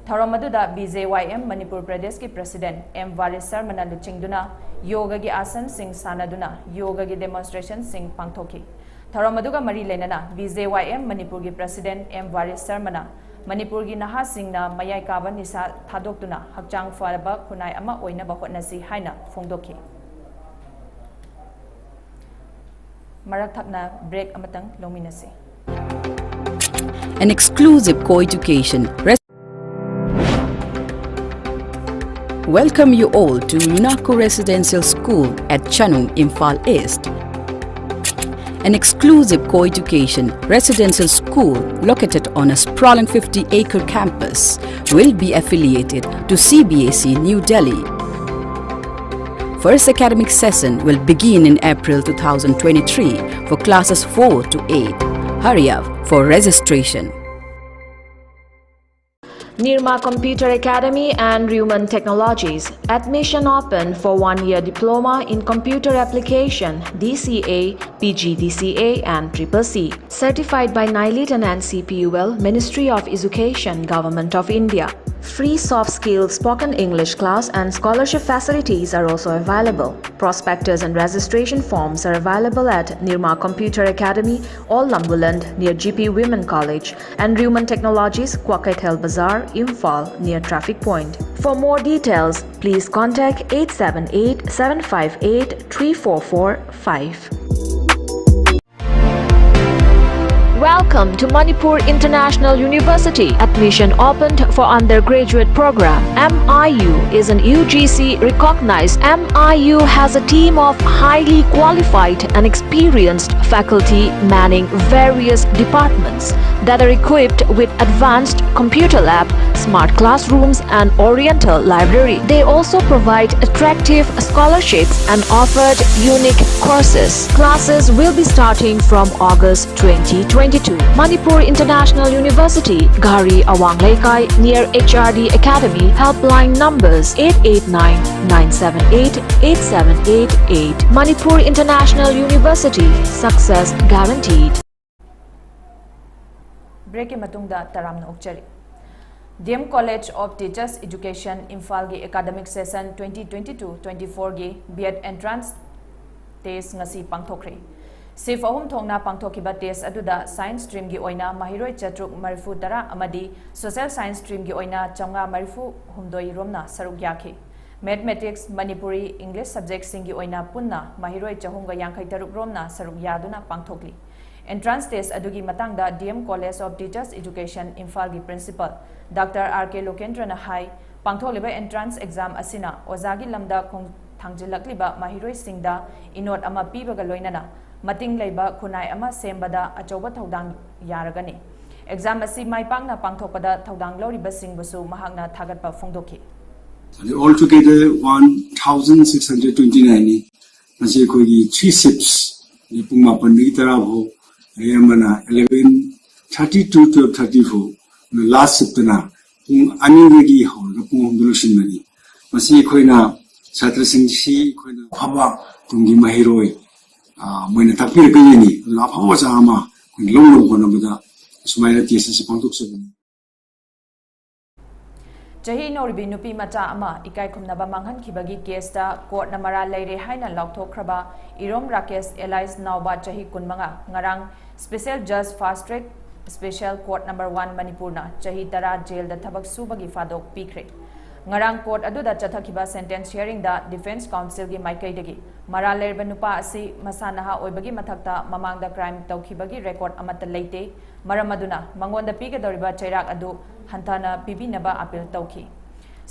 ꯊꯧꯔꯝ ꯑꯗꯨꯗ B J Y M Manipur ꯄ꯭ꯔꯗꯦꯁꯀꯤ President M ꯋꯥꯔꯤꯁ ꯁꯔꯃꯅ ꯂꯨꯆꯤꯡꯗꯨꯅ ꯌꯣꯒꯒꯤ ꯑꯥꯁꯟꯁꯤꯡ ꯁꯥꯟꯅꯗꯨꯅ ꯌꯣꯒꯒꯤ demonstration ꯁꯤꯡ ꯄꯥꯡꯊꯣꯛꯈꯤ꯫ ꯊꯧꯔꯝ ꯑꯗꯨꯒ ꯃꯔꯤ ꯂꯩꯅꯅ B J Y M ꯃꯅꯤꯄꯨꯔꯒꯤ President M ꯋꯥꯔꯤꯁ ꯁꯔꯃꯅ ꯃꯅꯤꯄꯨꯔꯒꯤ ꯅꯍꯥꯁꯤꯡꯅ ꯃꯌꯥꯏ ꯀꯥꯕ ꯅꯤꯁꯥ ꯊꯥꯗꯣꯛꯇꯨꯅ ꯍꯛꯆꯥꯡ ꯐꯕ ꯈꯨꯟꯅꯥꯏ ꯑꯃ ꯑꯣꯏꯅꯕ ꯍꯣꯠꯅꯁꯤ ꯍꯥꯏꯅ ꯐꯣꯡꯗꯣꯛꯈꯤ꯫ ꯃꯔꯛ ꯊꯠꯅ break ꯑꯃꯇꯪ ꯂꯧꯃꯤꯟꯅꯁꯤ꯫ An exclusive co-education res- Welcome you all to Nako Residential School at Chanung, Imphal East. An exclusive co-education residential school located on a sprawling fifty-acre campus will be affiliated to C B S E New Delhi. First academic session will begin in April two thousand twenty-three for classes four to eight. Hurry up for registration. Nirma Computer Academy and Ruman Technologies. Admission open for one-year diploma in computer application, D C A, P G D C A and triple C. Certified by NIELIT and N C P U L, Ministry of Education, Government of India. Free soft skills spoken English class and scholarship facilities are also available. Prospectus and registration forms are available at Nirma Computer Academy, Old Lambuland, near G P Women College, and Ruman Technologies, Kwakeithel Bazaar, Imphal, near Traffic Point. For more details, please contact eight seven eight, seven five eight, three four four five. Welcome to Manipur International University. Admission opened for undergraduate program. M I U is an U G C recognized. M I U has a team of highly qualified and experienced faculty manning various departments that are equipped with advanced computer lab, smart classrooms, and oriental library. They also provide attractive scholarships and offered unique courses. Classes will be starting from August twenty twenty-two. Manipur International University, Ghari Awang Leikai, near H R D Academy. Helpline numbers eight eight nine, nine seven eight, eight seven eight eight. Manipur International University, success guaranteed. ꯕ꯭ꯔꯦꯛꯀꯤ ꯃꯇꯨꯡꯗ ꯇꯔꯥꯝꯅ ꯑꯣꯛꯆꯔꯤ꯫ D M College of Teachers Education, ꯏꯝꯐꯥꯜꯒꯤ academic session twenty twenty-two twenty-fourꯒꯤ B Ed entrance test ꯉꯁꯤ ꯄꯥꯡꯊꯣꯛꯈ꯭ꯔꯦ꯫ Shift ꯑꯍꯨꯝ ꯊꯣꯛꯅ ꯄꯥꯡꯊꯣꯛꯈꯤꯕ test ꯑꯗꯨꯗ science streamꯒꯤ ꯑꯣꯏꯅ ꯃꯍꯩꯔꯣꯏ ꯆꯥꯇ꯭ꯔꯨꯛ ꯃꯔꯤꯐꯨ ꯇꯔꯥ ꯑꯃꯗꯤ social science streamꯒꯤ ꯑꯣꯏꯅ ꯆꯥꯝꯃꯉꯥ ꯃꯔꯤꯐꯨ ꯍꯨꯝꯗꯣꯏ ꯔꯣꯝꯅ ꯁꯔꯨꯛ ꯌꯥꯈꯤ꯫ Mathematics, Manipuri, English subjectꯁꯤꯡꯒꯤ ꯑꯣꯏꯅ ꯄꯨꯟꯅ ꯃꯍꯩꯔꯣꯏ ꯆꯍꯨꯝꯒ ꯌꯥꯡꯈꯩ ꯇꯔꯨꯛ ꯔꯣꯝꯅ ꯁꯔꯨꯛ ꯌꯥꯗꯨꯅ ꯄꯥꯡꯊꯣꯛꯂꯤ꯫ Entrance test ꯑꯗꯨꯒꯤ ꯃꯇꯥꯡꯗ D M College of Teachers Education, ꯏꯝꯐꯥꯜꯒꯤ principal Doctor R K ꯂꯣꯀꯦꯟꯗ꯭ꯔꯅ ꯍꯥꯏ, ꯄꯥꯡꯊꯣꯛꯂꯤꯕ entrance exam ꯑꯁꯤꯅ ꯑꯣꯖꯥꯒꯤ ꯂꯝꯗ ꯈꯣꯡ ꯊꯥꯡꯖꯤꯜꯂꯛꯂꯤꯕ ꯃꯍꯩꯔꯣꯏꯁꯤꯡꯗ ꯏꯅꯣꯠ ꯑꯃ ꯄꯤꯕꯒ ꯂꯣꯏꯅꯅ ꯃꯇꯤꯡ ꯂꯩꯕ ꯈꯨꯟꯅꯥꯏ ꯑꯃ ꯁꯦꯝꯕꯗ ꯑꯆꯧꯕ ꯊꯧꯗꯥꯡ ꯌꯥꯔꯒꯅꯤ꯫ Exam ꯑꯁꯤ ꯃꯥꯏ ꯄꯥꯛꯅ ꯄꯥꯡꯊꯣꯛꯄꯗ ꯊꯧꯗꯥꯡ ꯂꯧꯔꯤꯕꯁꯤꯡꯕꯨꯁꯨ ꯃꯍꯥꯛꯅ ꯊꯥꯒꯠꯄ ꯐꯣꯡꯗꯣꯛꯈꯤ꯫ All together one thousand six hundred twenty-nine ꯅꯤ꯫ ꯃꯁꯤ ꯑꯩꯈꯣꯏꯒꯤ three shifts, ꯄꯨꯡ ꯃꯥꯄꯟꯗꯒꯤ ꯇꯔꯥ ꯐꯥꯎ, ꯑꯗꯩ ꯑꯃꯅ eleven thirty to twelve thirty ꯐꯥꯎ, ꯑꯗꯨꯒ last shiftꯇꯅ ꯄꯨꯡ ꯑꯅꯤꯗꯒꯤ ꯍꯧꯔꯒ ꯄꯨꯡ ꯑꯍꯨꯝꯗ ꯂꯣꯏꯁꯤꯟꯕꯅꯤ꯫ ꯃꯁꯤ ꯑꯩꯈꯣꯏꯅ ꯁꯥꯇ꯭ꯔꯁꯤꯡꯁꯤ ꯑꯩꯈꯣꯏꯅ ꯑꯐꯕ ꯇꯨꯡꯒꯤ ꯃꯍꯩꯔꯣꯏ, ꯑ, ꯃꯣꯏꯅ ꯇꯥꯛꯄꯤꯔꯛꯀꯗꯣꯏꯅꯤ꯫ ꯑꯗꯨꯅ ꯑꯐꯕ ꯑꯣꯖꯥ ꯑꯃ ꯑꯩꯈꯣꯏꯅ ꯂꯧꯅꯕ ꯍꯣꯠꯅꯕꯗ ꯁꯨꯃꯥꯏꯅ test ꯑꯁꯤ ꯄꯥꯡꯊꯣꯛꯆꯕꯅꯤ꯫ ꯆꯍꯤ ꯅꯧꯔꯤꯕꯤ ꯅꯨꯄꯤ ꯃꯆꯥ ꯑꯃ ꯏꯀꯥꯏ ꯈꯨꯝꯅꯕ ꯃꯥꯡꯍꯟꯈꯤꯕꯒꯤ caseꯇ courtꯅ ꯃꯔꯥꯜ ꯂꯩꯔꯦ ꯍꯥꯏꯅ ꯂꯥꯎꯊꯣꯛꯈ꯭ꯔꯕ ꯏꯔꯣꯝ ꯔꯥꯀꯦꯁ alias ꯅꯥꯎꯕ ꯆꯍꯤ ꯀꯨꯟꯃꯉꯥ ꯉꯔꯥꯡ Special Judge Fast Track Special Court number one ꯃꯅꯤꯄꯨꯔꯅ ꯆꯍꯤ ꯇꯔꯥ jailꯗ ꯊꯕꯛ ꯁꯨꯕꯒꯤ ꯐꯥꯗꯣꯛ ꯄꯤꯈ꯭ꯔꯦ꯫ ꯉꯔꯥꯡ court ꯑꯗꯨꯗ ꯆꯠꯊꯈꯤꯕ sentence hearingꯗ defence counselꯒꯤ ꯃꯥꯏꯀꯩꯗꯒꯤ ꯃꯔꯥꯜ ꯂꯩꯔꯕ ꯅꯨꯄꯥ ꯑꯁꯤ ꯃꯁꯥ ꯅꯍꯥ ꯑꯣꯏꯕꯒꯤ ꯃꯊꯛꯇ ꯃꯃꯥꯡꯗ ꯀ꯭ꯔꯥꯏꯝ ꯇꯧꯈꯤꯕꯒꯤ ꯔꯦꯀꯣꯔꯗ ꯑꯃꯠꯇ ꯂꯩꯇꯦ꯫ ꯃꯔꯝ ꯑꯗꯨꯅ ꯃꯉꯣꯟꯗ ꯄꯤꯒꯗꯧꯔꯤꯕ ꯆꯩꯔꯥꯛ ꯑꯗꯨ ꯍꯟꯊꯅ ꯄꯤꯕꯤꯅꯕ ꯑꯄꯤꯜ ꯇꯧꯈꯤ꯫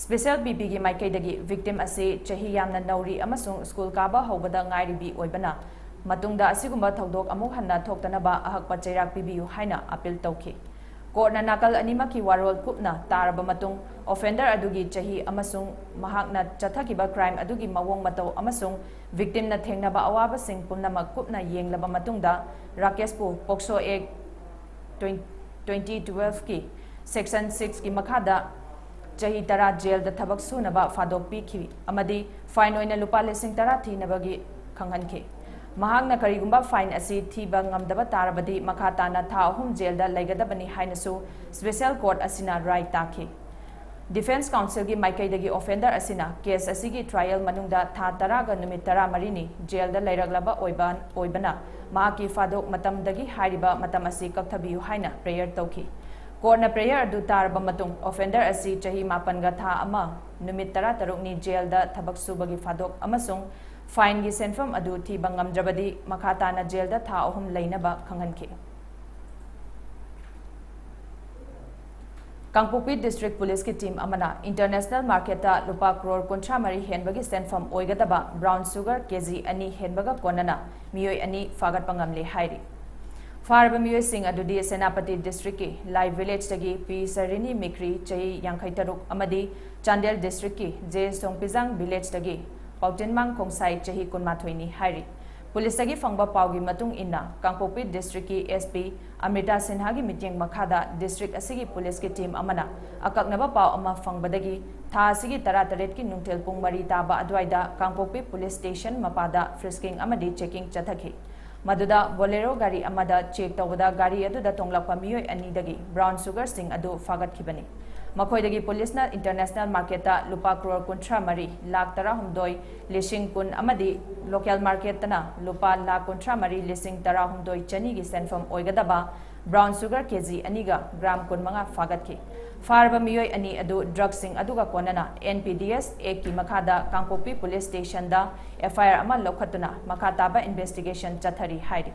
ꯁ꯭ꯄꯦꯁꯦꯜ ꯕꯤ ꯄꯤꯒꯤ ꯃꯥꯏꯀꯩꯗꯒꯤ ꯚꯤꯛꯇꯤꯝ ꯑꯁꯤ ꯆꯍꯤ ꯌꯥꯝꯅ ꯅꯧꯔꯤ ꯑꯃꯁꯨꯡ ꯁ꯭ꯀꯨꯜ ꯀꯥꯕ ꯍꯧꯕꯗ ꯉꯥꯏꯔꯤꯕꯤ ꯑꯣꯏꯕꯅ, ꯃꯇꯨꯡꯗ ꯑꯁꯤꯒꯨꯝꯕ ꯊꯧꯗꯣꯛ ꯑꯃꯨꯛ ꯍꯟꯅ ꯊꯣꯛꯇꯅꯕ ꯑꯍꯛꯄ ꯆꯩꯔꯥꯛ ꯄꯤꯕꯤꯌꯨ ꯍꯥꯏꯅ ꯑꯄꯤꯜ ꯇꯧꯈꯤ꯫ ꯀꯣꯔꯠꯅ ꯅꯥꯀꯜ ꯑꯅꯤꯃꯛꯀꯤ ꯋꯥꯔꯣꯜ ꯀꯨꯞꯅ ꯇꯥꯔꯕ ꯃꯇꯨꯡ, ꯑꯣꯐꯦꯟꯗꯔ ꯑꯗꯨꯒꯤ ꯆꯍꯤ ꯑꯃꯁꯨꯡ ꯃꯍꯥꯛꯅ ꯆꯠꯊꯈꯤꯕ ꯀ꯭ꯔꯥꯏꯝ ꯑꯗꯨꯒꯤ ꯃꯑꯣꯡ ꯃꯇꯧ ꯑꯃꯁꯨꯡ ꯚꯤꯛꯇꯤꯝꯅ ꯊꯦꯡꯅꯕ ꯑꯋꯥꯕꯁꯤꯡ ꯄꯨꯝꯅꯃꯛ ꯀꯨꯞꯅ ꯌꯦꯡꯂꯕ ꯃꯇꯨꯡꯗ, ꯔꯥꯀꯦꯁꯄꯨ ꯄꯣꯛꯁꯣ ꯑꯦꯛ ꯇ꯭ꯋꯦꯟꯇꯤ ꯇ꯭ꯋꯦꯜꯐꯀꯤ ꯁꯦꯛꯁꯟ ꯁꯤꯛꯁꯀꯤ ꯃꯈꯥꯗ ꯆꯍꯤ ꯇꯔꯥ ꯖꯦꯜꯗ ꯊꯕꯛ ꯁꯨꯅꯕ ꯐꯥꯗꯣꯛ ꯄꯤꯈꯤ ꯑꯃꯗꯤ ꯐꯥꯏꯟ ꯑꯣꯏꯅ ꯂꯨꯄꯥ ꯂꯤꯁꯤꯡ ꯇꯔꯥ ꯊꯤꯅꯕꯒꯤ ꯈꯪꯍꯟꯈꯤ꯫ ꯃꯍꯥꯛꯅ ꯀꯔꯤꯒꯨꯝꯕ ꯐꯥꯏꯟ ꯑꯁꯤ ꯊꯤꯕ ꯉꯝꯗꯕ ꯇꯥꯔꯕꯗꯤ, ꯃꯈꯥ ꯇꯥꯅ ꯊꯥ ꯑꯍꯨꯝ ꯖꯦꯜꯗ ꯂꯩꯒꯗꯕꯅꯤ ꯍꯥꯏꯅꯁꯨ ꯁ꯭ꯄꯦꯁꯦꯜ ꯀꯣꯔꯠ ꯑꯁꯤꯅ ꯔꯥꯏ ꯇꯥꯈꯤ꯫ ꯗꯤꯐꯦꯟꯁ ꯀꯥꯎꯟꯁꯤꯜꯒꯤ ꯃꯥꯏꯀꯩꯗꯒꯤ ꯑꯣꯐꯦꯟꯗꯔ ꯑꯁꯤꯅ ꯀꯦꯁ ꯑꯁꯤꯒꯤ ꯇ꯭ꯔꯥꯏꯌꯦꯜ ꯃꯅꯨꯡꯗ ꯊꯥ ꯇꯔꯥꯒ ꯅꯨꯃꯤꯠ ꯇꯔꯥꯃꯔꯤꯅꯤ ꯖꯦꯜꯗ ꯂꯩꯔꯛꯂꯕ ꯑꯣꯏꯕ, ꯑꯣꯏꯕꯅ, ꯃꯍꯥꯛꯀꯤ ꯐꯥꯗꯣꯛ ꯃꯇꯝꯗꯒꯤ ꯍꯥꯏꯔꯤꯕ ꯃꯇꯝ ꯑꯁꯤ ꯀꯛꯊꯕꯤꯌꯨ ꯍꯥꯏꯅ ꯄ꯭ꯔꯦꯌꯔ ꯇꯧꯈꯤ꯫ ꯀꯣꯔꯠꯅ ꯄ꯭ꯔꯦꯌꯔ ꯑꯗꯨ ꯇꯥꯔꯕ ꯃꯇꯨꯡ, ꯑꯣꯐꯦꯟꯗꯔ ꯑꯁꯤ ꯆꯍꯤ ꯃꯥꯄꯟꯒ ꯊꯥ ꯑꯃ, ꯅꯨꯃꯤꯠ ꯇꯔꯥꯇꯔꯨꯛꯅꯤ ꯖꯦꯜꯗ ꯊꯕꯛ ꯁꯨꯕꯒꯤ ꯐꯥꯗꯣꯛ ꯑꯃꯁꯨꯡ ꯐꯥꯏꯟꯒꯤ ꯁꯦꯟꯐꯝ ꯑꯗꯨ ꯊꯤꯕ ꯉꯝꯗ꯭ꯔꯕꯗꯤ, ꯃꯈꯥ ꯇꯥꯅ ꯖꯦꯜꯗ ꯊꯥ ꯑꯍꯨꯝ ꯂꯩꯅꯕ ꯈꯪꯍꯟꯈꯤ꯫ ꯀꯥꯡꯄꯣꯛꯄꯤ ꯗꯤꯁꯇ꯭ꯔꯤꯛ ꯄꯨꯂꯤꯁꯀꯤ ꯇꯤꯝ ꯑꯃꯅ ꯏꯟꯇꯔꯅꯦꯁꯅꯦꯜ ꯃꯥꯔꯀꯦꯠꯇ ꯂꯨꯄꯥ ꯀ꯭ꯔꯣꯔ ꯀꯨꯟꯊ꯭ꯔꯥ ꯃꯔꯤ ꯍꯦꯟꯕꯒꯤ ꯁꯦꯟꯐꯝ ꯑꯣꯏꯒꯗꯕ ꯕ꯭ꯔꯥꯎꯟ ꯁꯨꯒꯔ ꯀꯦꯖꯤ ꯑꯅꯤ ꯍꯦꯟꯕꯒ ꯀꯣꯟꯅꯅ ꯃꯤꯑꯣꯏ ꯑꯅꯤ ꯐꯥꯒꯠꯄ ꯉꯝꯂꯦ ꯍꯥꯏꯔꯤ꯫ ꯐꯥꯔꯕ ꯃꯤꯑꯣꯏꯁꯤꯡ ꯑꯗꯨꯗꯤ ꯁꯦꯅꯥꯄꯇꯤ ꯗꯤꯁꯇ꯭ꯔꯤꯛꯀꯤ ꯂꯥꯏ ꯚꯤꯂꯦꯖꯇꯒꯤ ꯄꯤ ꯁꯔꯤꯅꯤ ꯃꯤꯈ꯭ꯔꯤ, ꯆꯍꯤ ꯌꯥꯡꯈꯩ ꯇꯔꯨꯛ, ꯑꯃꯗꯤ ꯆꯥꯟꯗꯦꯜ ꯗꯤꯁꯇ꯭ꯔꯤꯛꯀꯤ ꯖꯦ ꯁꯣꯡꯄꯤꯖꯥꯡ ꯚꯤꯂꯦꯖꯇꯒꯤ ꯄꯥꯎꯇꯤꯟꯃꯥꯡ ꯈꯣꯡꯁꯥꯏ, ꯆꯍꯤ ꯀꯨꯟꯃꯥꯊꯣꯏꯅꯤ ꯍꯥꯏꯔꯤ꯫ ꯄꯨꯂꯤꯁꯇꯒꯤ ꯐꯪꯕ ꯄꯥꯎꯒꯤ ꯃꯇꯨꯡ ꯏꯟꯅ, ꯀꯥꯡꯄꯣꯛꯄꯤ ꯗꯤꯁꯇ꯭ꯔꯤꯛꯀꯤ ꯑꯦꯁ ꯄꯤ ꯑꯃ꯭ꯔꯤꯇꯥ ꯁꯤꯟꯍꯥꯒꯤ ꯃꯤꯠꯌꯦꯡ ꯃꯈꯥꯗ ꯗꯤꯁꯇ꯭ꯔꯤꯛ ꯑꯁꯤꯒꯤ ꯄꯨꯂꯤꯁꯀꯤ ꯇꯤꯝ ꯑꯃꯅ ꯑꯀꯛꯅꯕ ꯄꯥꯎ ꯑꯃ ꯐꯪꯕꯗꯒꯤ ꯊꯥ ꯑꯁꯤꯒꯤ ꯇꯔꯥꯇꯔꯦꯠꯀꯤ ꯅꯨꯡꯊꯤꯜ ꯄꯨꯡ ꯃꯔꯤ ꯇꯥꯕ ꯑꯗꯨꯋꯥꯏꯗ ꯀꯥꯡꯄꯣꯛꯄꯤ ꯄꯨꯂꯤꯁ ꯁ꯭ꯇꯦꯁꯟ ꯃꯄꯥꯗ ꯐ꯭ꯔꯤꯁꯀꯤꯡ ꯑꯃꯗꯤ ꯆꯦꯀꯤꯡ ꯆꯠꯊꯈꯤ꯫ ꯃꯗꯨꯗ ꯕꯣꯂꯦꯔꯣ ꯒꯥꯔꯤ ꯑꯃꯗ ꯆꯦꯛ ꯇꯧꯕꯗ ꯒꯥꯔꯤ ꯑꯗꯨꯗ ꯇꯣꯡꯂꯛꯄ ꯃꯤꯑꯣꯏ ꯑꯅꯤꯗꯒꯤ ꯕ꯭ꯔꯥꯎꯟ ꯁꯨꯒꯔꯁꯤꯡ ꯑꯗꯨ ꯐꯥꯒꯠꯈꯤꯕꯅꯤ꯫ ꯃꯈꯣꯏꯗꯒꯤ ꯄꯨꯂꯤꯁꯅ ꯏꯟꯇꯔꯅꯦꯁꯅꯦꯜ ꯃꯥꯔꯀꯦꯠꯇ ꯂꯨꯄꯥ ꯀ꯭ꯔꯣꯔ ꯀꯨꯟꯊ꯭ꯔꯥ ꯃꯔꯤ ꯂꯥꯈ ꯇꯔꯥꯍꯨꯝꯗꯣꯏ ꯂꯤꯁꯤꯡ ꯀꯨꯟ ꯑꯃꯗꯤ ꯂꯣꯀꯦꯜ ꯃꯥꯔꯀꯦꯠꯇꯅ ꯂꯨꯄꯥ ꯂꯥꯈ ꯀꯨꯟꯊ꯭ꯔꯥ ꯃꯔꯤ ꯂꯤꯁꯤꯡ ꯇꯔꯥꯍꯨꯝꯗꯣꯏ ꯆꯅꯤꯒꯤ ꯁꯦꯟꯐꯝ ꯑꯣꯏꯒꯗꯕ Brown sugar ꯀꯦ ꯖꯤ ꯑꯅꯤꯒ ꯒ꯭ꯔꯥꯝ ꯀꯨꯟꯃꯉꯥ ꯐꯥꯒꯠꯈꯤ꯫ ꯐꯥꯔꯕ ꯃꯤꯑꯣꯏ ꯑꯅꯤ ꯑꯗꯨ ꯗ꯭ꯔꯒꯁꯤꯡ ꯑꯗꯨꯒ ꯀꯣꯟꯅꯅ ꯑꯦꯟ ꯄꯤ ꯗꯤ ꯑꯦꯁ ꯑꯦꯛꯀꯤ ꯃꯈꯥꯗ ꯀꯥꯡꯄꯣꯛꯄꯤ ꯄꯨꯂꯤꯁ ꯁ꯭ꯇꯦꯁꯟꯗ ꯑꯦꯐ ꯑꯥꯏ ꯑꯥꯔ ꯑꯃ ꯂꯧꯈꯠꯇꯨꯅ ꯃꯈꯥ ꯇꯥꯕ ꯏꯟꯚꯦꯁꯇꯤꯒꯦꯁꯟ ꯆꯠꯊꯔꯤ ꯍꯥꯏꯔꯤ꯫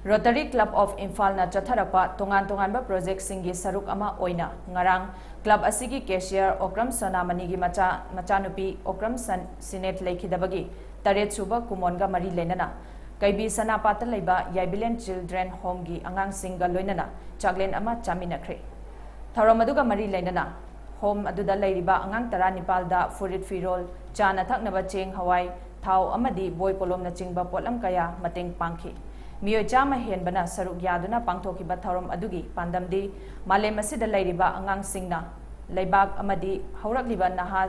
ꯔꯣꯇꯔꯤ ꯀ꯭ꯂꯕ ꯑꯣꯐ ꯏꯝꯐꯥꯜꯅ ꯆꯠꯊꯔꯛꯄ ꯇꯣꯉꯥꯟ ꯇꯣꯉꯥꯟꯕ ꯄ꯭ꯔꯣꯖꯦꯛꯁꯤꯡꯒꯤ ꯁꯔꯨꯛ ꯑꯃ ꯑꯣꯏꯅ ꯉꯔꯥꯡ ꯀ꯭ꯂꯕ ꯑꯁꯤꯒꯤ ꯀꯦꯁꯤꯌꯔ ꯑꯣꯀ꯭ꯔꯝ ꯁꯣꯅꯥꯃꯅꯤꯒꯤ ꯃꯆꯥ, ꯃꯆꯥꯅꯨꯄꯤ ꯑꯣꯀ꯭ꯔꯝ ꯁꯟ-, ꯁꯤꯅꯦꯠ ꯂꯩꯈꯤꯗꯕꯒꯤ ꯇꯔꯦꯠ ꯁꯨꯕ ꯀꯨꯃꯣꯟꯒ ꯃꯔꯤ ꯂꯩꯅꯅ ꯀꯩꯕꯤ ꯁꯅꯥꯄꯥꯠꯇ ꯂꯩꯕ ꯌꯥꯏꯕꯤꯂꯦꯟ ꯆꯤꯜꯗ꯭ꯔꯦꯟ ꯍꯣꯝꯒꯤ ꯑꯉꯥꯡꯁꯤꯡꯒ ꯂꯣꯏꯅꯅ ꯆꯥꯛꯂꯦꯟ ꯑꯃ ꯆꯥꯃꯤꯟꯅꯈ꯭ꯔꯦ꯫ ꯊꯧꯔꯝ ꯑꯗꯨꯒ ꯃꯔꯤ ꯂꯩꯅꯅ ꯍꯣꯝ ꯑꯗꯨꯗ ꯂꯩꯔꯤꯕ ꯑꯉꯥꯡ ꯇꯔꯥꯅꯤꯄꯥꯜꯗ ꯐꯨꯔꯤꯠ ꯐꯤꯔꯣꯜ, ꯆꯥꯅ ꯊꯛꯅꯕ ꯆꯦꯡ, ꯍꯋꯥꯏ, ꯊꯥꯎ ꯑꯃꯗꯤ ꯕꯣꯏ ꯀꯣꯂꯣꯝꯅꯆꯤꯡꯕ ꯄꯣꯠꯂꯝ ꯀꯌꯥ ꯃꯇꯦꯡ ꯄꯥꯡꯈꯤ꯫ ꯃꯤꯑꯣꯏ ꯆꯥꯝꯃ ꯍꯦꯟꯕꯅ ꯁꯔꯨꯛ ꯌꯥꯗꯨꯅ ꯄꯥꯡꯊꯣꯛꯈꯤꯕ ꯊꯧꯔꯝ ꯑꯗꯨꯒꯤ ꯄꯥꯟꯗꯝꯗꯤ ꯃꯥꯂꯦꯝ ꯑꯁꯤꯗ ꯂꯩꯔꯤꯕ ꯑꯉꯥꯡꯁꯤꯡꯅ ꯂꯩꯕꯥꯛ ꯑꯃꯗꯤ ꯍꯧꯔꯛꯂꯤꯕ ꯅꯍꯥ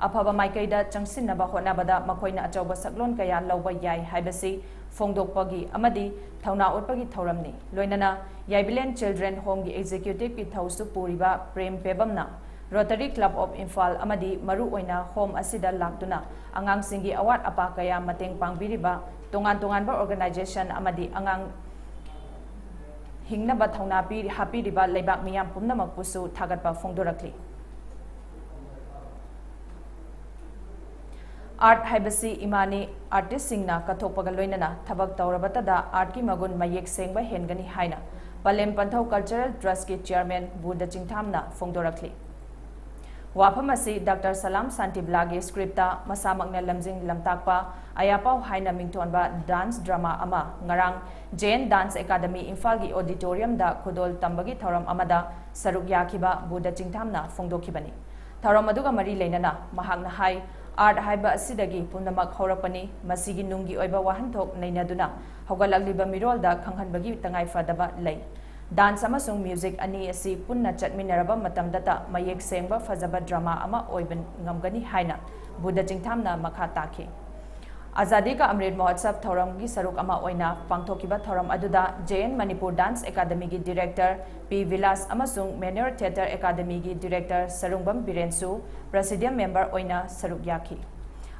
ꯑꯐꯕ ꯃꯥꯏꯀꯩꯗ ꯆꯪꯁꯤꯟꯅꯕ ꯍꯣꯠꯅꯕꯗ ꯃꯈꯣꯏꯅ ꯑꯆꯧꯕ ꯁꯛꯂꯣꯟ ꯀꯌꯥ ꯂꯧꯕ ꯌꯥꯏ ꯍꯥꯏꯕꯁꯤ ꯐꯣꯡꯗꯣꯛꯄꯒꯤ ꯑꯃꯗꯤ ꯊꯧꯅꯥ ꯎꯠꯄꯒꯤ ꯊꯧꯔꯝꯅꯤ꯫ ꯂꯣꯏꯅꯅ ꯌꯥꯏꯕꯤꯂꯦꯟ ꯆꯤꯜꯗ꯭ꯔꯦꯟ ꯍꯣꯝꯒꯤ ꯑꯦꯛꯖꯤꯀ꯭ꯌꯨꯇꯤꯚꯀꯤ ꯊꯧꯁꯨ ꯄꯨꯔꯤꯕ ꯄ꯭ꯔꯦꯝ ꯄꯦꯕꯝꯅ ꯔꯣꯇꯔꯤ ꯀ꯭ꯂꯕ ꯑꯣꯐ ꯏꯝꯐꯥꯜ ꯑꯃꯗꯤ ꯃꯔꯨꯑꯣꯏꯅ ꯍꯣꯝ ꯑꯁꯤꯗ ꯂꯥꯛꯇꯨꯅ ꯑꯉꯥꯡꯁꯤꯡꯒꯤ ꯑꯋꯥꯠ ꯑꯄꯥ ꯀꯌꯥ ꯃꯇꯦꯡ ꯄꯥꯡꯕꯤꯔꯤꯕ ꯇꯣꯉꯥꯟ ꯇꯣꯉꯥꯟꯕ ꯑꯣꯔꯒꯅꯥꯏꯖꯦꯁꯟ ꯑꯃꯗꯤ ꯑꯉꯥꯡ ꯍꯤꯡꯅꯕ ꯊꯧꯅꯥ ꯄꯤ-, ꯍꯥꯞꯄꯤꯔꯤꯕ ꯂꯩꯕꯥꯛ ꯃꯤꯌꯥꯝ ꯄꯨꯝꯅꯃꯛꯄꯨꯁꯨ ꯊꯥꯒꯠꯄ ꯐꯣꯡꯗꯣꯔꯛꯂꯤ꯫ ꯑꯥꯔꯠ ꯍꯥꯏꯕꯁꯤ ꯏꯃꯥꯅꯤ꯫ ꯑꯥꯔꯇꯤꯁꯁꯤꯡꯅ ꯀꯠꯊꯣꯛꯄꯒ ꯂꯣꯏꯅꯅ ꯊꯕꯛ ꯇꯧꯔꯕꯇꯗ ꯑꯥꯔꯠꯀꯤ ꯃꯒꯨꯟ ꯃꯌꯦꯛ ꯁꯦꯡꯕ ꯍꯦꯟꯒꯅꯤ ꯍꯥꯏꯅ ꯄꯂꯦꯝ ꯄꯟꯊꯧ ꯀꯜꯆꯔꯦꯜ ꯇ꯭ꯔꯁꯀꯤ ꯆꯤꯌꯔꯃꯦꯟ ꯕꯨꯙ ꯆꯤꯡꯊꯥꯝꯅ ꯐꯣꯡꯗꯣꯔꯛꯂꯤ꯫ ꯋꯥꯐꯝ ꯑꯁꯤ ꯗꯥꯛꯇꯔ ꯁꯂꯥꯝ ꯁꯥꯟꯇꯤꯕꯂꯥꯒꯤ ꯁ꯭ꯀ꯭ꯔꯤꯞꯇ ꯃꯁꯥꯃꯛꯅ ꯂꯝꯖꯤꯡ ꯂꯝꯇꯥꯛꯄ ꯑꯌꯥꯄꯥꯎ ꯍꯥꯏꯅ ꯃꯤꯡꯊꯣꯟꯕ ꯗꯥꯟꯁ ꯗ꯭ꯔꯃꯥ ꯑꯃ ꯉꯔꯥꯡ ꯖꯦ ꯑꯦꯟ ꯗꯥꯟꯁ ꯑꯦꯀꯥꯗꯃꯤ ꯏꯝꯐꯥꯜꯒꯤ ꯑꯣꯗꯤꯇꯣꯔꯤꯌꯝꯗ ꯈꯨꯗꯣꯜ ꯇꯝꯕꯒꯤ ꯊꯧꯔꯝ ꯑꯃꯗ ꯁꯔꯨꯛ ꯌꯥꯈꯤꯕ ꯕꯨꯙ ꯆꯤꯡꯊꯥꯝꯅ ꯐꯣꯡꯗꯣꯛꯈꯤꯕꯅꯤ꯫ ꯊꯧꯔꯝ ꯑꯗꯨꯒ ꯃꯔꯤ ꯂꯩꯅꯅ ꯃꯍꯥꯛꯅ ꯍꯥꯏ, ꯑꯥꯔꯠ ꯍꯥꯏꯕ ꯑꯁꯤꯗꯒꯤ ꯄꯨꯝꯅꯃꯛ ꯍꯧꯔꯛꯄꯅꯤ꯫ ꯃꯁꯤꯒꯤ ꯅꯨꯡꯒꯤ ꯑꯣꯏꯕ ꯋꯥꯍꯟꯊꯣꯛ ꯅꯩꯅꯗꯨꯅ ꯍꯧꯒꯠꯂꯛꯂꯤꯕ ꯃꯤꯔꯣꯜꯗ ꯈꯪꯍꯟꯕꯒꯤ ꯇꯉꯥꯏ ꯐꯗꯕ ꯂꯩ꯫ ꯗꯥꯟꯁ ꯑꯃꯁꯨꯡ ꯃ꯭ꯌꯨꯖꯤꯛ ꯑꯅꯤ ꯑꯁꯤ ꯄꯨꯟꯅ ꯆꯠꯃꯤꯟꯅꯔꯕ ꯃꯇꯝꯗꯇ ꯃꯌꯦꯛ ꯁꯦꯡꯕ ꯐꯖꯕ ꯗ꯭ꯔꯃꯥ ꯑꯃ ꯑꯣꯏꯕ ꯉꯝꯒꯅꯤ ꯍꯥꯏꯅ ꯕꯨꯙ ꯆꯤꯡꯊꯥꯝꯅ ꯃꯈꯥ ꯇꯥꯈꯤ꯫ ꯑꯖꯥꯗꯤ ꯀꯥ ꯑꯃ꯭ꯔꯤꯠ ꯃꯍꯣꯠꯁꯕ ꯊꯧꯔꯝꯒꯤ ꯁꯔꯨꯛ ꯑꯃ ꯑꯣꯏꯅ ꯄꯥꯡꯊꯣꯛꯈꯤꯕ ꯊꯧꯔꯝ ꯑꯗꯨꯗ ꯖꯦ ꯑꯦꯟ ꯃꯅꯤꯄꯨꯔ ꯗꯥꯟꯁ ꯑꯦꯀꯥꯗꯃꯤꯒꯤ ꯗꯤꯔꯦꯛꯇꯔ ꯄꯤ ꯚꯤꯂꯥꯁ ꯑꯃꯁꯨꯡ ꯃꯦꯅ꯭ꯌꯣꯔ ꯊꯤꯌꯦꯇꯔ ꯑꯦꯀꯥꯗꯃꯤꯒꯤ ꯗꯤꯔꯦꯛꯇꯔ ꯁꯔꯨꯡꯕꯝ ꯕꯤꯔꯦꯟꯁꯨ ꯄ꯭ꯔꯦꯁꯤꯗꯤꯌꯝ ꯃꯦꯝꯕꯔ ꯑꯣꯏꯅ ꯁꯔꯨꯛ ꯌꯥꯈꯤ꯫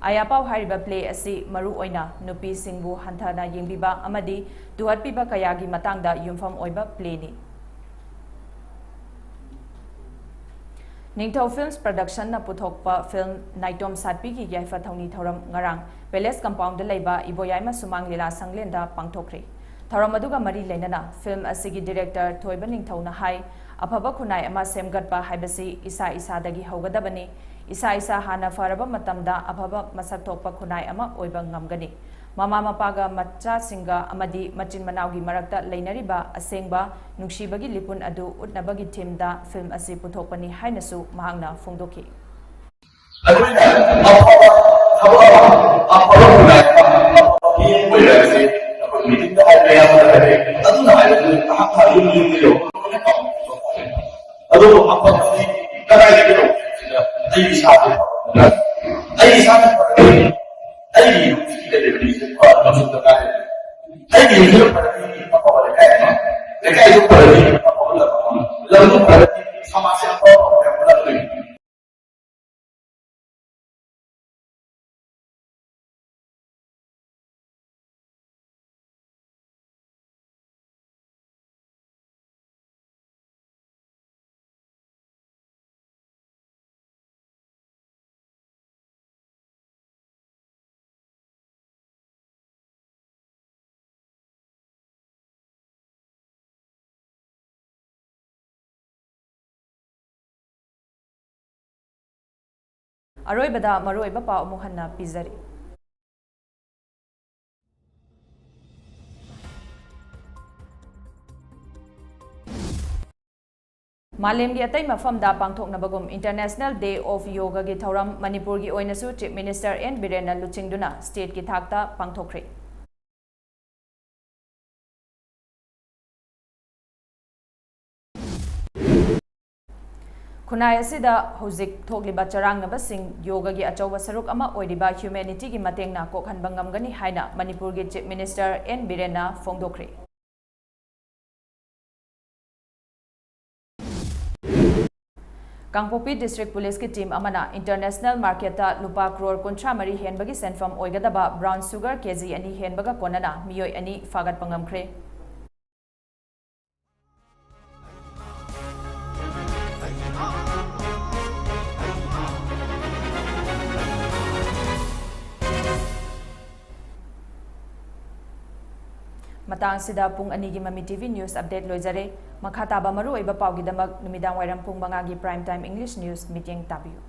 ꯑꯌꯥꯄꯥꯎ ꯍꯥꯏꯔꯤꯕ ꯄ꯭ꯂꯦ ꯑꯁꯤ ꯃꯔꯨ ꯑꯣꯏꯅ ꯅꯨꯄꯤꯁꯤꯡꯕꯨ ꯍꯟꯊꯅ ꯌꯦꯡꯕꯤꯕ ꯑꯃꯗꯤ ꯇꯨꯍꯠꯄꯤꯕ ꯀꯌꯥꯒꯤ ꯃꯇꯥꯡꯗ ꯌꯨꯝꯐꯝ ꯑꯣꯏꯕ ꯄ꯭ꯂꯦꯅꯤ꯫ ꯅꯤꯡꯊꯧ ꯐꯤꯜꯝꯁ ꯄ꯭ꯔꯗꯛꯁꯟꯅ ꯄꯨꯊꯣꯛꯄ ꯐꯤꯜꯝ ꯅꯥꯏꯇꯣꯝ ꯁꯥꯠꯄꯤꯒꯤ ꯌꯥꯏꯐ ꯊꯧꯅꯤ ꯊꯧꯔꯝ ꯉꯔꯥꯡ ꯄꯦꯂꯦꯁ ꯀꯝꯄꯥꯎꯟꯗ ꯂꯩꯕ ꯏꯕꯣꯌꯥꯏꯃ ꯁꯨꯃꯥꯡ ꯂꯤꯂꯥ ꯁꯪꯂꯦꯟꯗ ꯄꯥꯡꯊꯣꯛꯈ꯭ꯔꯦ꯫ ꯊꯧꯔꯝ ꯑꯗꯨꯒ ꯃꯔꯤ ꯂꯩꯅꯅ ꯐꯤꯜꯝ ꯑꯁꯤꯒꯤ ꯗꯤꯔꯦꯛꯇꯔ ꯊꯣꯏꯕ ꯅꯤꯡꯊꯧꯅ ꯍꯥꯏ, ꯑꯐꯕ ꯈꯨꯟꯅꯥꯏ ꯑꯃ ꯁꯦꯝꯒꯠꯄ ꯍꯥꯏꯕꯁꯤ ꯏꯁꯥ ꯏꯁꯥꯗꯒꯤ ꯍꯧꯒꯗꯕꯅꯤ꯫ ꯏꯁꯥ ꯏꯁꯥ ꯍꯥꯟꯅ ꯐꯔꯕ ꯃꯇꯝꯗ ꯑꯐꯕ ꯃꯁꯛ ꯊꯣꯛꯄ ꯈꯨꯟꯅꯥꯏ ꯑꯃ ꯑꯣꯏꯕ ꯉꯝꯒꯅꯤ꯫ ꯃꯃꯥ ꯃꯄꯥꯒ ꯃꯆꯥꯁꯤꯡꯒ ꯑꯃꯗꯤ ꯃꯆꯤꯟ ꯃꯅꯥꯎꯒꯤ ꯃꯔꯛꯇ ꯂꯩꯅꯔꯤꯕ ꯑꯁꯦꯡꯕ ꯅꯨꯡꯁꯤꯕꯒꯤ ꯂꯤꯄꯨꯟ ꯑꯗꯨ ꯎꯠꯅꯕꯒꯤ ꯊꯤꯝꯗ ꯐꯤꯜꯝ ꯑꯁꯤ ꯄꯨꯊꯣꯛꯄꯅꯤ ꯍꯥꯏꯅꯁꯨ ꯃꯍꯥꯛꯅ ꯐꯣꯡꯗꯣꯛꯈꯤ꯫ ꯑꯩꯈꯣꯏꯅ ꯑꯐꯕ ꯊꯕꯛ ꯑꯃ, ꯑꯐꯕ ꯈꯨꯟꯅꯥꯏ ꯑꯃ, ꯑꯐꯕ ꯃꯤ ꯑꯃ ꯑꯣꯏꯕ ꯍꯥꯏꯕꯁꯤ ꯑꯩꯈꯣꯏ ꯃꯤꯇꯤꯡꯗ ꯍꯥꯏꯕ ꯌꯥꯕ ꯅꯠꯇꯦ꯫ ꯑꯗꯨꯅ ꯍꯥꯏꯕꯗꯨ ꯑꯍꯥꯟꯕ ꯌꯨꯝ ꯌꯨꯝꯗ ꯌꯧꯕ ꯑꯗꯨꯕꯨ ꯑꯐꯕꯁꯤ ꯀꯗꯥꯏꯗꯒꯤ ꯂꯧꯒꯅꯤ? ꯑꯩ ꯏꯁꯥꯗ ꯐꯕ꯫ ꯑꯩ ꯏꯁꯥꯗ ꯐꯔꯗꯤ ꯑꯩꯒꯤ ꯌꯨꯝꯁꯤꯗ ꯂꯩꯕ ꯃꯤꯁꯦ ꯐꯕ ꯑꯃꯁꯨ ꯗꯔꯀꯥꯔ ꯂꯩ꯫ ꯑꯩꯒꯤ ꯌꯨꯝꯁꯤꯗ ꯐꯔꯗꯤ ꯑꯐꯕ ꯂꯩꯀꯥꯏ ꯑꯃ, ꯂꯩꯀꯥꯏꯗꯨ ꯐꯔꯗꯤ ꯑꯐꯕ ꯂꯝ ꯑꯃ, ꯂꯝꯗꯨ ꯐꯔꯗꯤ ꯁꯃꯥꯖꯁꯦ ꯑꯐꯕ ꯑꯃ ꯑꯣꯏꯔꯛꯀꯗꯕꯅꯤ꯫ ꯑꯔꯣꯏꯕꯗ ꯃꯔꯨꯑꯣꯏꯕ ꯄꯥꯎ ꯑꯃꯨꯛ ꯍꯟꯅ ꯄꯤꯖꯔꯤ꯫ ꯃꯥꯂꯦꯝꯒꯤ ꯑꯇꯩ ꯃꯐꯝꯗ ꯄꯥꯡꯊꯣꯛꯅꯕꯒꯨꯝ International Day of Yogaꯒꯤ ꯊꯧꯔꯝ ꯃꯅꯤꯄꯨꯔꯒꯤ ꯑꯣꯏꯅꯁꯨ Chief Minister N ꯕꯤꯔꯦꯟꯅ ꯂꯨꯆꯤꯡꯗꯨꯅ stateꯀꯤ ꯊꯥꯛꯇ ꯄꯥꯡꯊꯣꯛꯈ꯭ꯔꯦ꯫ ꯈꯨꯟꯅꯥꯏ ꯑꯁꯤꯗ ꯍꯧꯖꯤꯛ ꯊꯣꯛꯂꯤꯕ ꯆꯔꯥꯡꯅꯕꯁꯤꯡ ꯌꯣꯒꯒꯤ ꯑꯆꯧꯕ ꯁꯔꯨꯛ ꯑꯃ ꯑꯣꯏꯔꯤꯕ humanityꯒꯤ ꯃꯇꯦꯡꯅ ꯀꯣꯛꯍꯟꯕ ꯉꯝꯒꯅꯤ ꯍꯥꯏꯅ ꯃꯅꯤꯄꯨꯔꯒꯤ Chief Minister N ꯕꯤꯔꯦꯟꯅ ꯐꯣꯡꯗꯣꯛꯈ꯭ꯔꯦ꯫ ꯀꯥꯡꯄꯣꯛꯄꯤ District Policeꯀꯤ team ꯑꯃꯅ international marketꯇ ꯂꯨꯄꯥ ꯀ꯭ꯔꯣꯔ ꯀꯨꯟꯊ꯭ꯔꯥ ꯃꯔꯤ ꯍꯦꯟꯕꯒꯤ ꯁꯦꯟꯐꯝ ꯑꯣꯏꯒꯗꯕ brown sugar ꯀꯦꯖꯤ ꯑꯅꯤ ꯍꯦꯟꯕꯒ ꯀꯣꯟꯅꯅ ꯃꯤꯑꯣꯏ ꯑꯅꯤ ꯐꯥꯒꯠꯄ ꯉꯝꯈ꯭ꯔꯦ꯫ ꯃꯇꯥꯡꯁꯤꯗ ꯄꯨꯡ ꯑꯅꯤꯒꯤ ꯃꯃꯤ TV news update ꯂꯣꯏꯖꯔꯦ꯫ ꯃꯈꯥ ꯇꯥꯕ ꯃꯔꯨꯑꯣꯏꯕ ꯄꯥꯎꯒꯤꯗꯃꯛ ꯅꯨꯃꯤꯗꯥꯡ ꯋꯥꯏꯔꯝ ꯄꯨꯡ ꯃꯉꯥꯒꯤ prime time English news ꯃꯤꯠꯌꯦꯡ ꯇꯥꯕꯤꯌꯨ꯫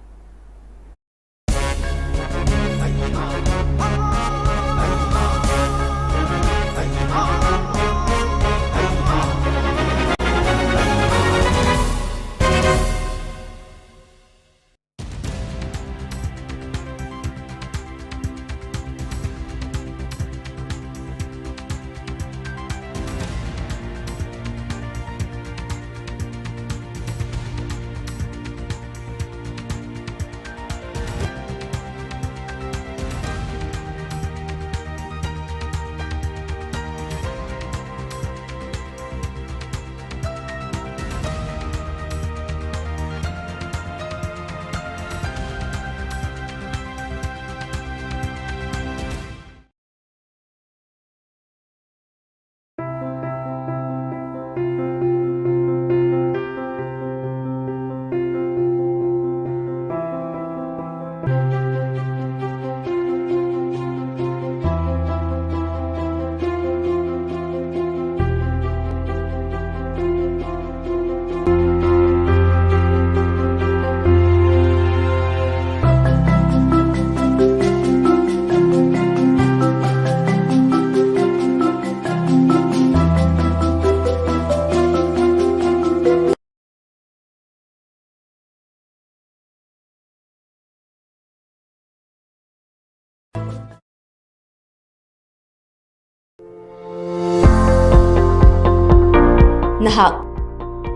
ꯅꯍꯥꯛ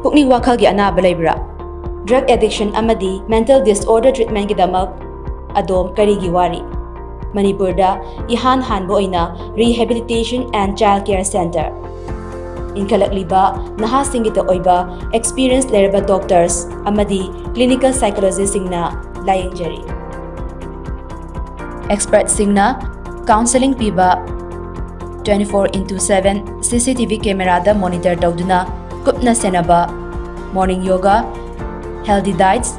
ꯄꯨꯛꯅꯤꯡ ꯋꯥꯈꯜꯒꯤ ꯑꯅꯥꯕ ꯂꯩꯕ꯭ꯔꯥ? Drug addiction ꯑꯃꯗꯤ mental disorder treatmentꯒꯤꯗꯃꯛ ꯑꯗꯣꯝ ꯀꯔꯤꯒꯤ ꯋꯥꯔꯤ? ꯃꯅꯤꯄꯨꯔꯗ ꯏꯍꯥꯟ ꯍꯥꯟꯕ ꯑꯣꯏꯅ Rehabilitation and Child Care Centre꯫ ꯏꯟꯈꯠꯂꯛꯂꯤꯕ ꯅꯍꯥꯁꯤꯡꯒꯤꯗ ꯑꯣꯏꯕ experience ꯂꯩꯔꯕ doctors ꯑꯃꯗꯤ clinical psychologistꯁꯤꯡꯅ ꯂꯥꯌꯦꯡꯖꯔꯤ꯫ Expertꯁꯤꯡꯅ counselling ꯄꯤꯕ, twenty four into seven C C T V cameraꯗ monitor ꯇꯧꯗꯨꯅ ꯀꯨꯞꯅ ꯁꯦꯟꯅꯕ, morning yoga, healthy diets,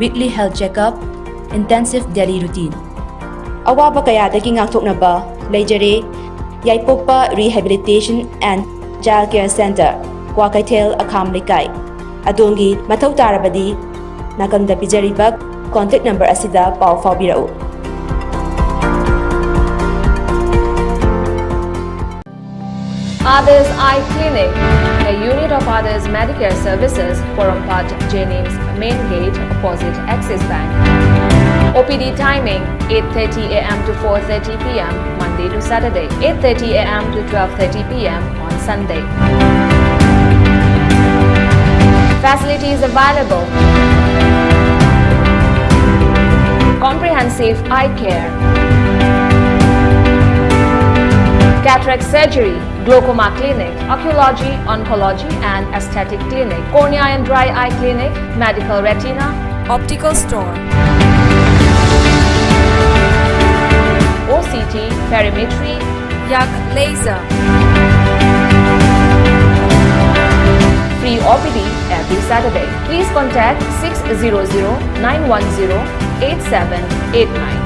weekly health checkup, intensive daily routine꯫ ꯑꯋꯥꯕ ꯀꯌꯥꯗꯒꯤ ꯉꯥꯛꯊꯣꯛꯅꯕ ꯂꯩꯖꯔꯦ ꯌꯥꯏꯄꯣꯛꯄ Rehabilitation and Child Care Centre, Kwakeithel, ꯑꯈꯥꯝ ꯂꯩꯀꯥꯏ꯫ ꯑꯗꯣꯝꯒꯤ ꯃꯊꯧ ꯇꯥꯔꯕꯗꯤ ꯅꯥꯀꯟꯗ ꯄꯤꯖꯔꯤꯕ contact number ꯑꯁꯤꯗ ꯄꯥꯎ ꯐꯥꯎꯕꯤꯔꯛꯎ꯫ Others Eye Clinic, a unit of Others Medicare Services, Porompat, Jennings Main Gate, opposite Axis Bank. O P D timing, eight thirty a m to four thirty p m, Monday to Saturday, eight thirty a m to twelve thirty p m on Sunday. Facilities available: comprehensive eye care, cataract surgery, glaucoma clinic, oncology, oncology and aesthetic clinic, cornea and dry eye clinic, medical retina, optical store, O C T, perimetry, yak laser. Free O P D every Saturday. Please contact six zero zero nine one zero eight seven eight nine.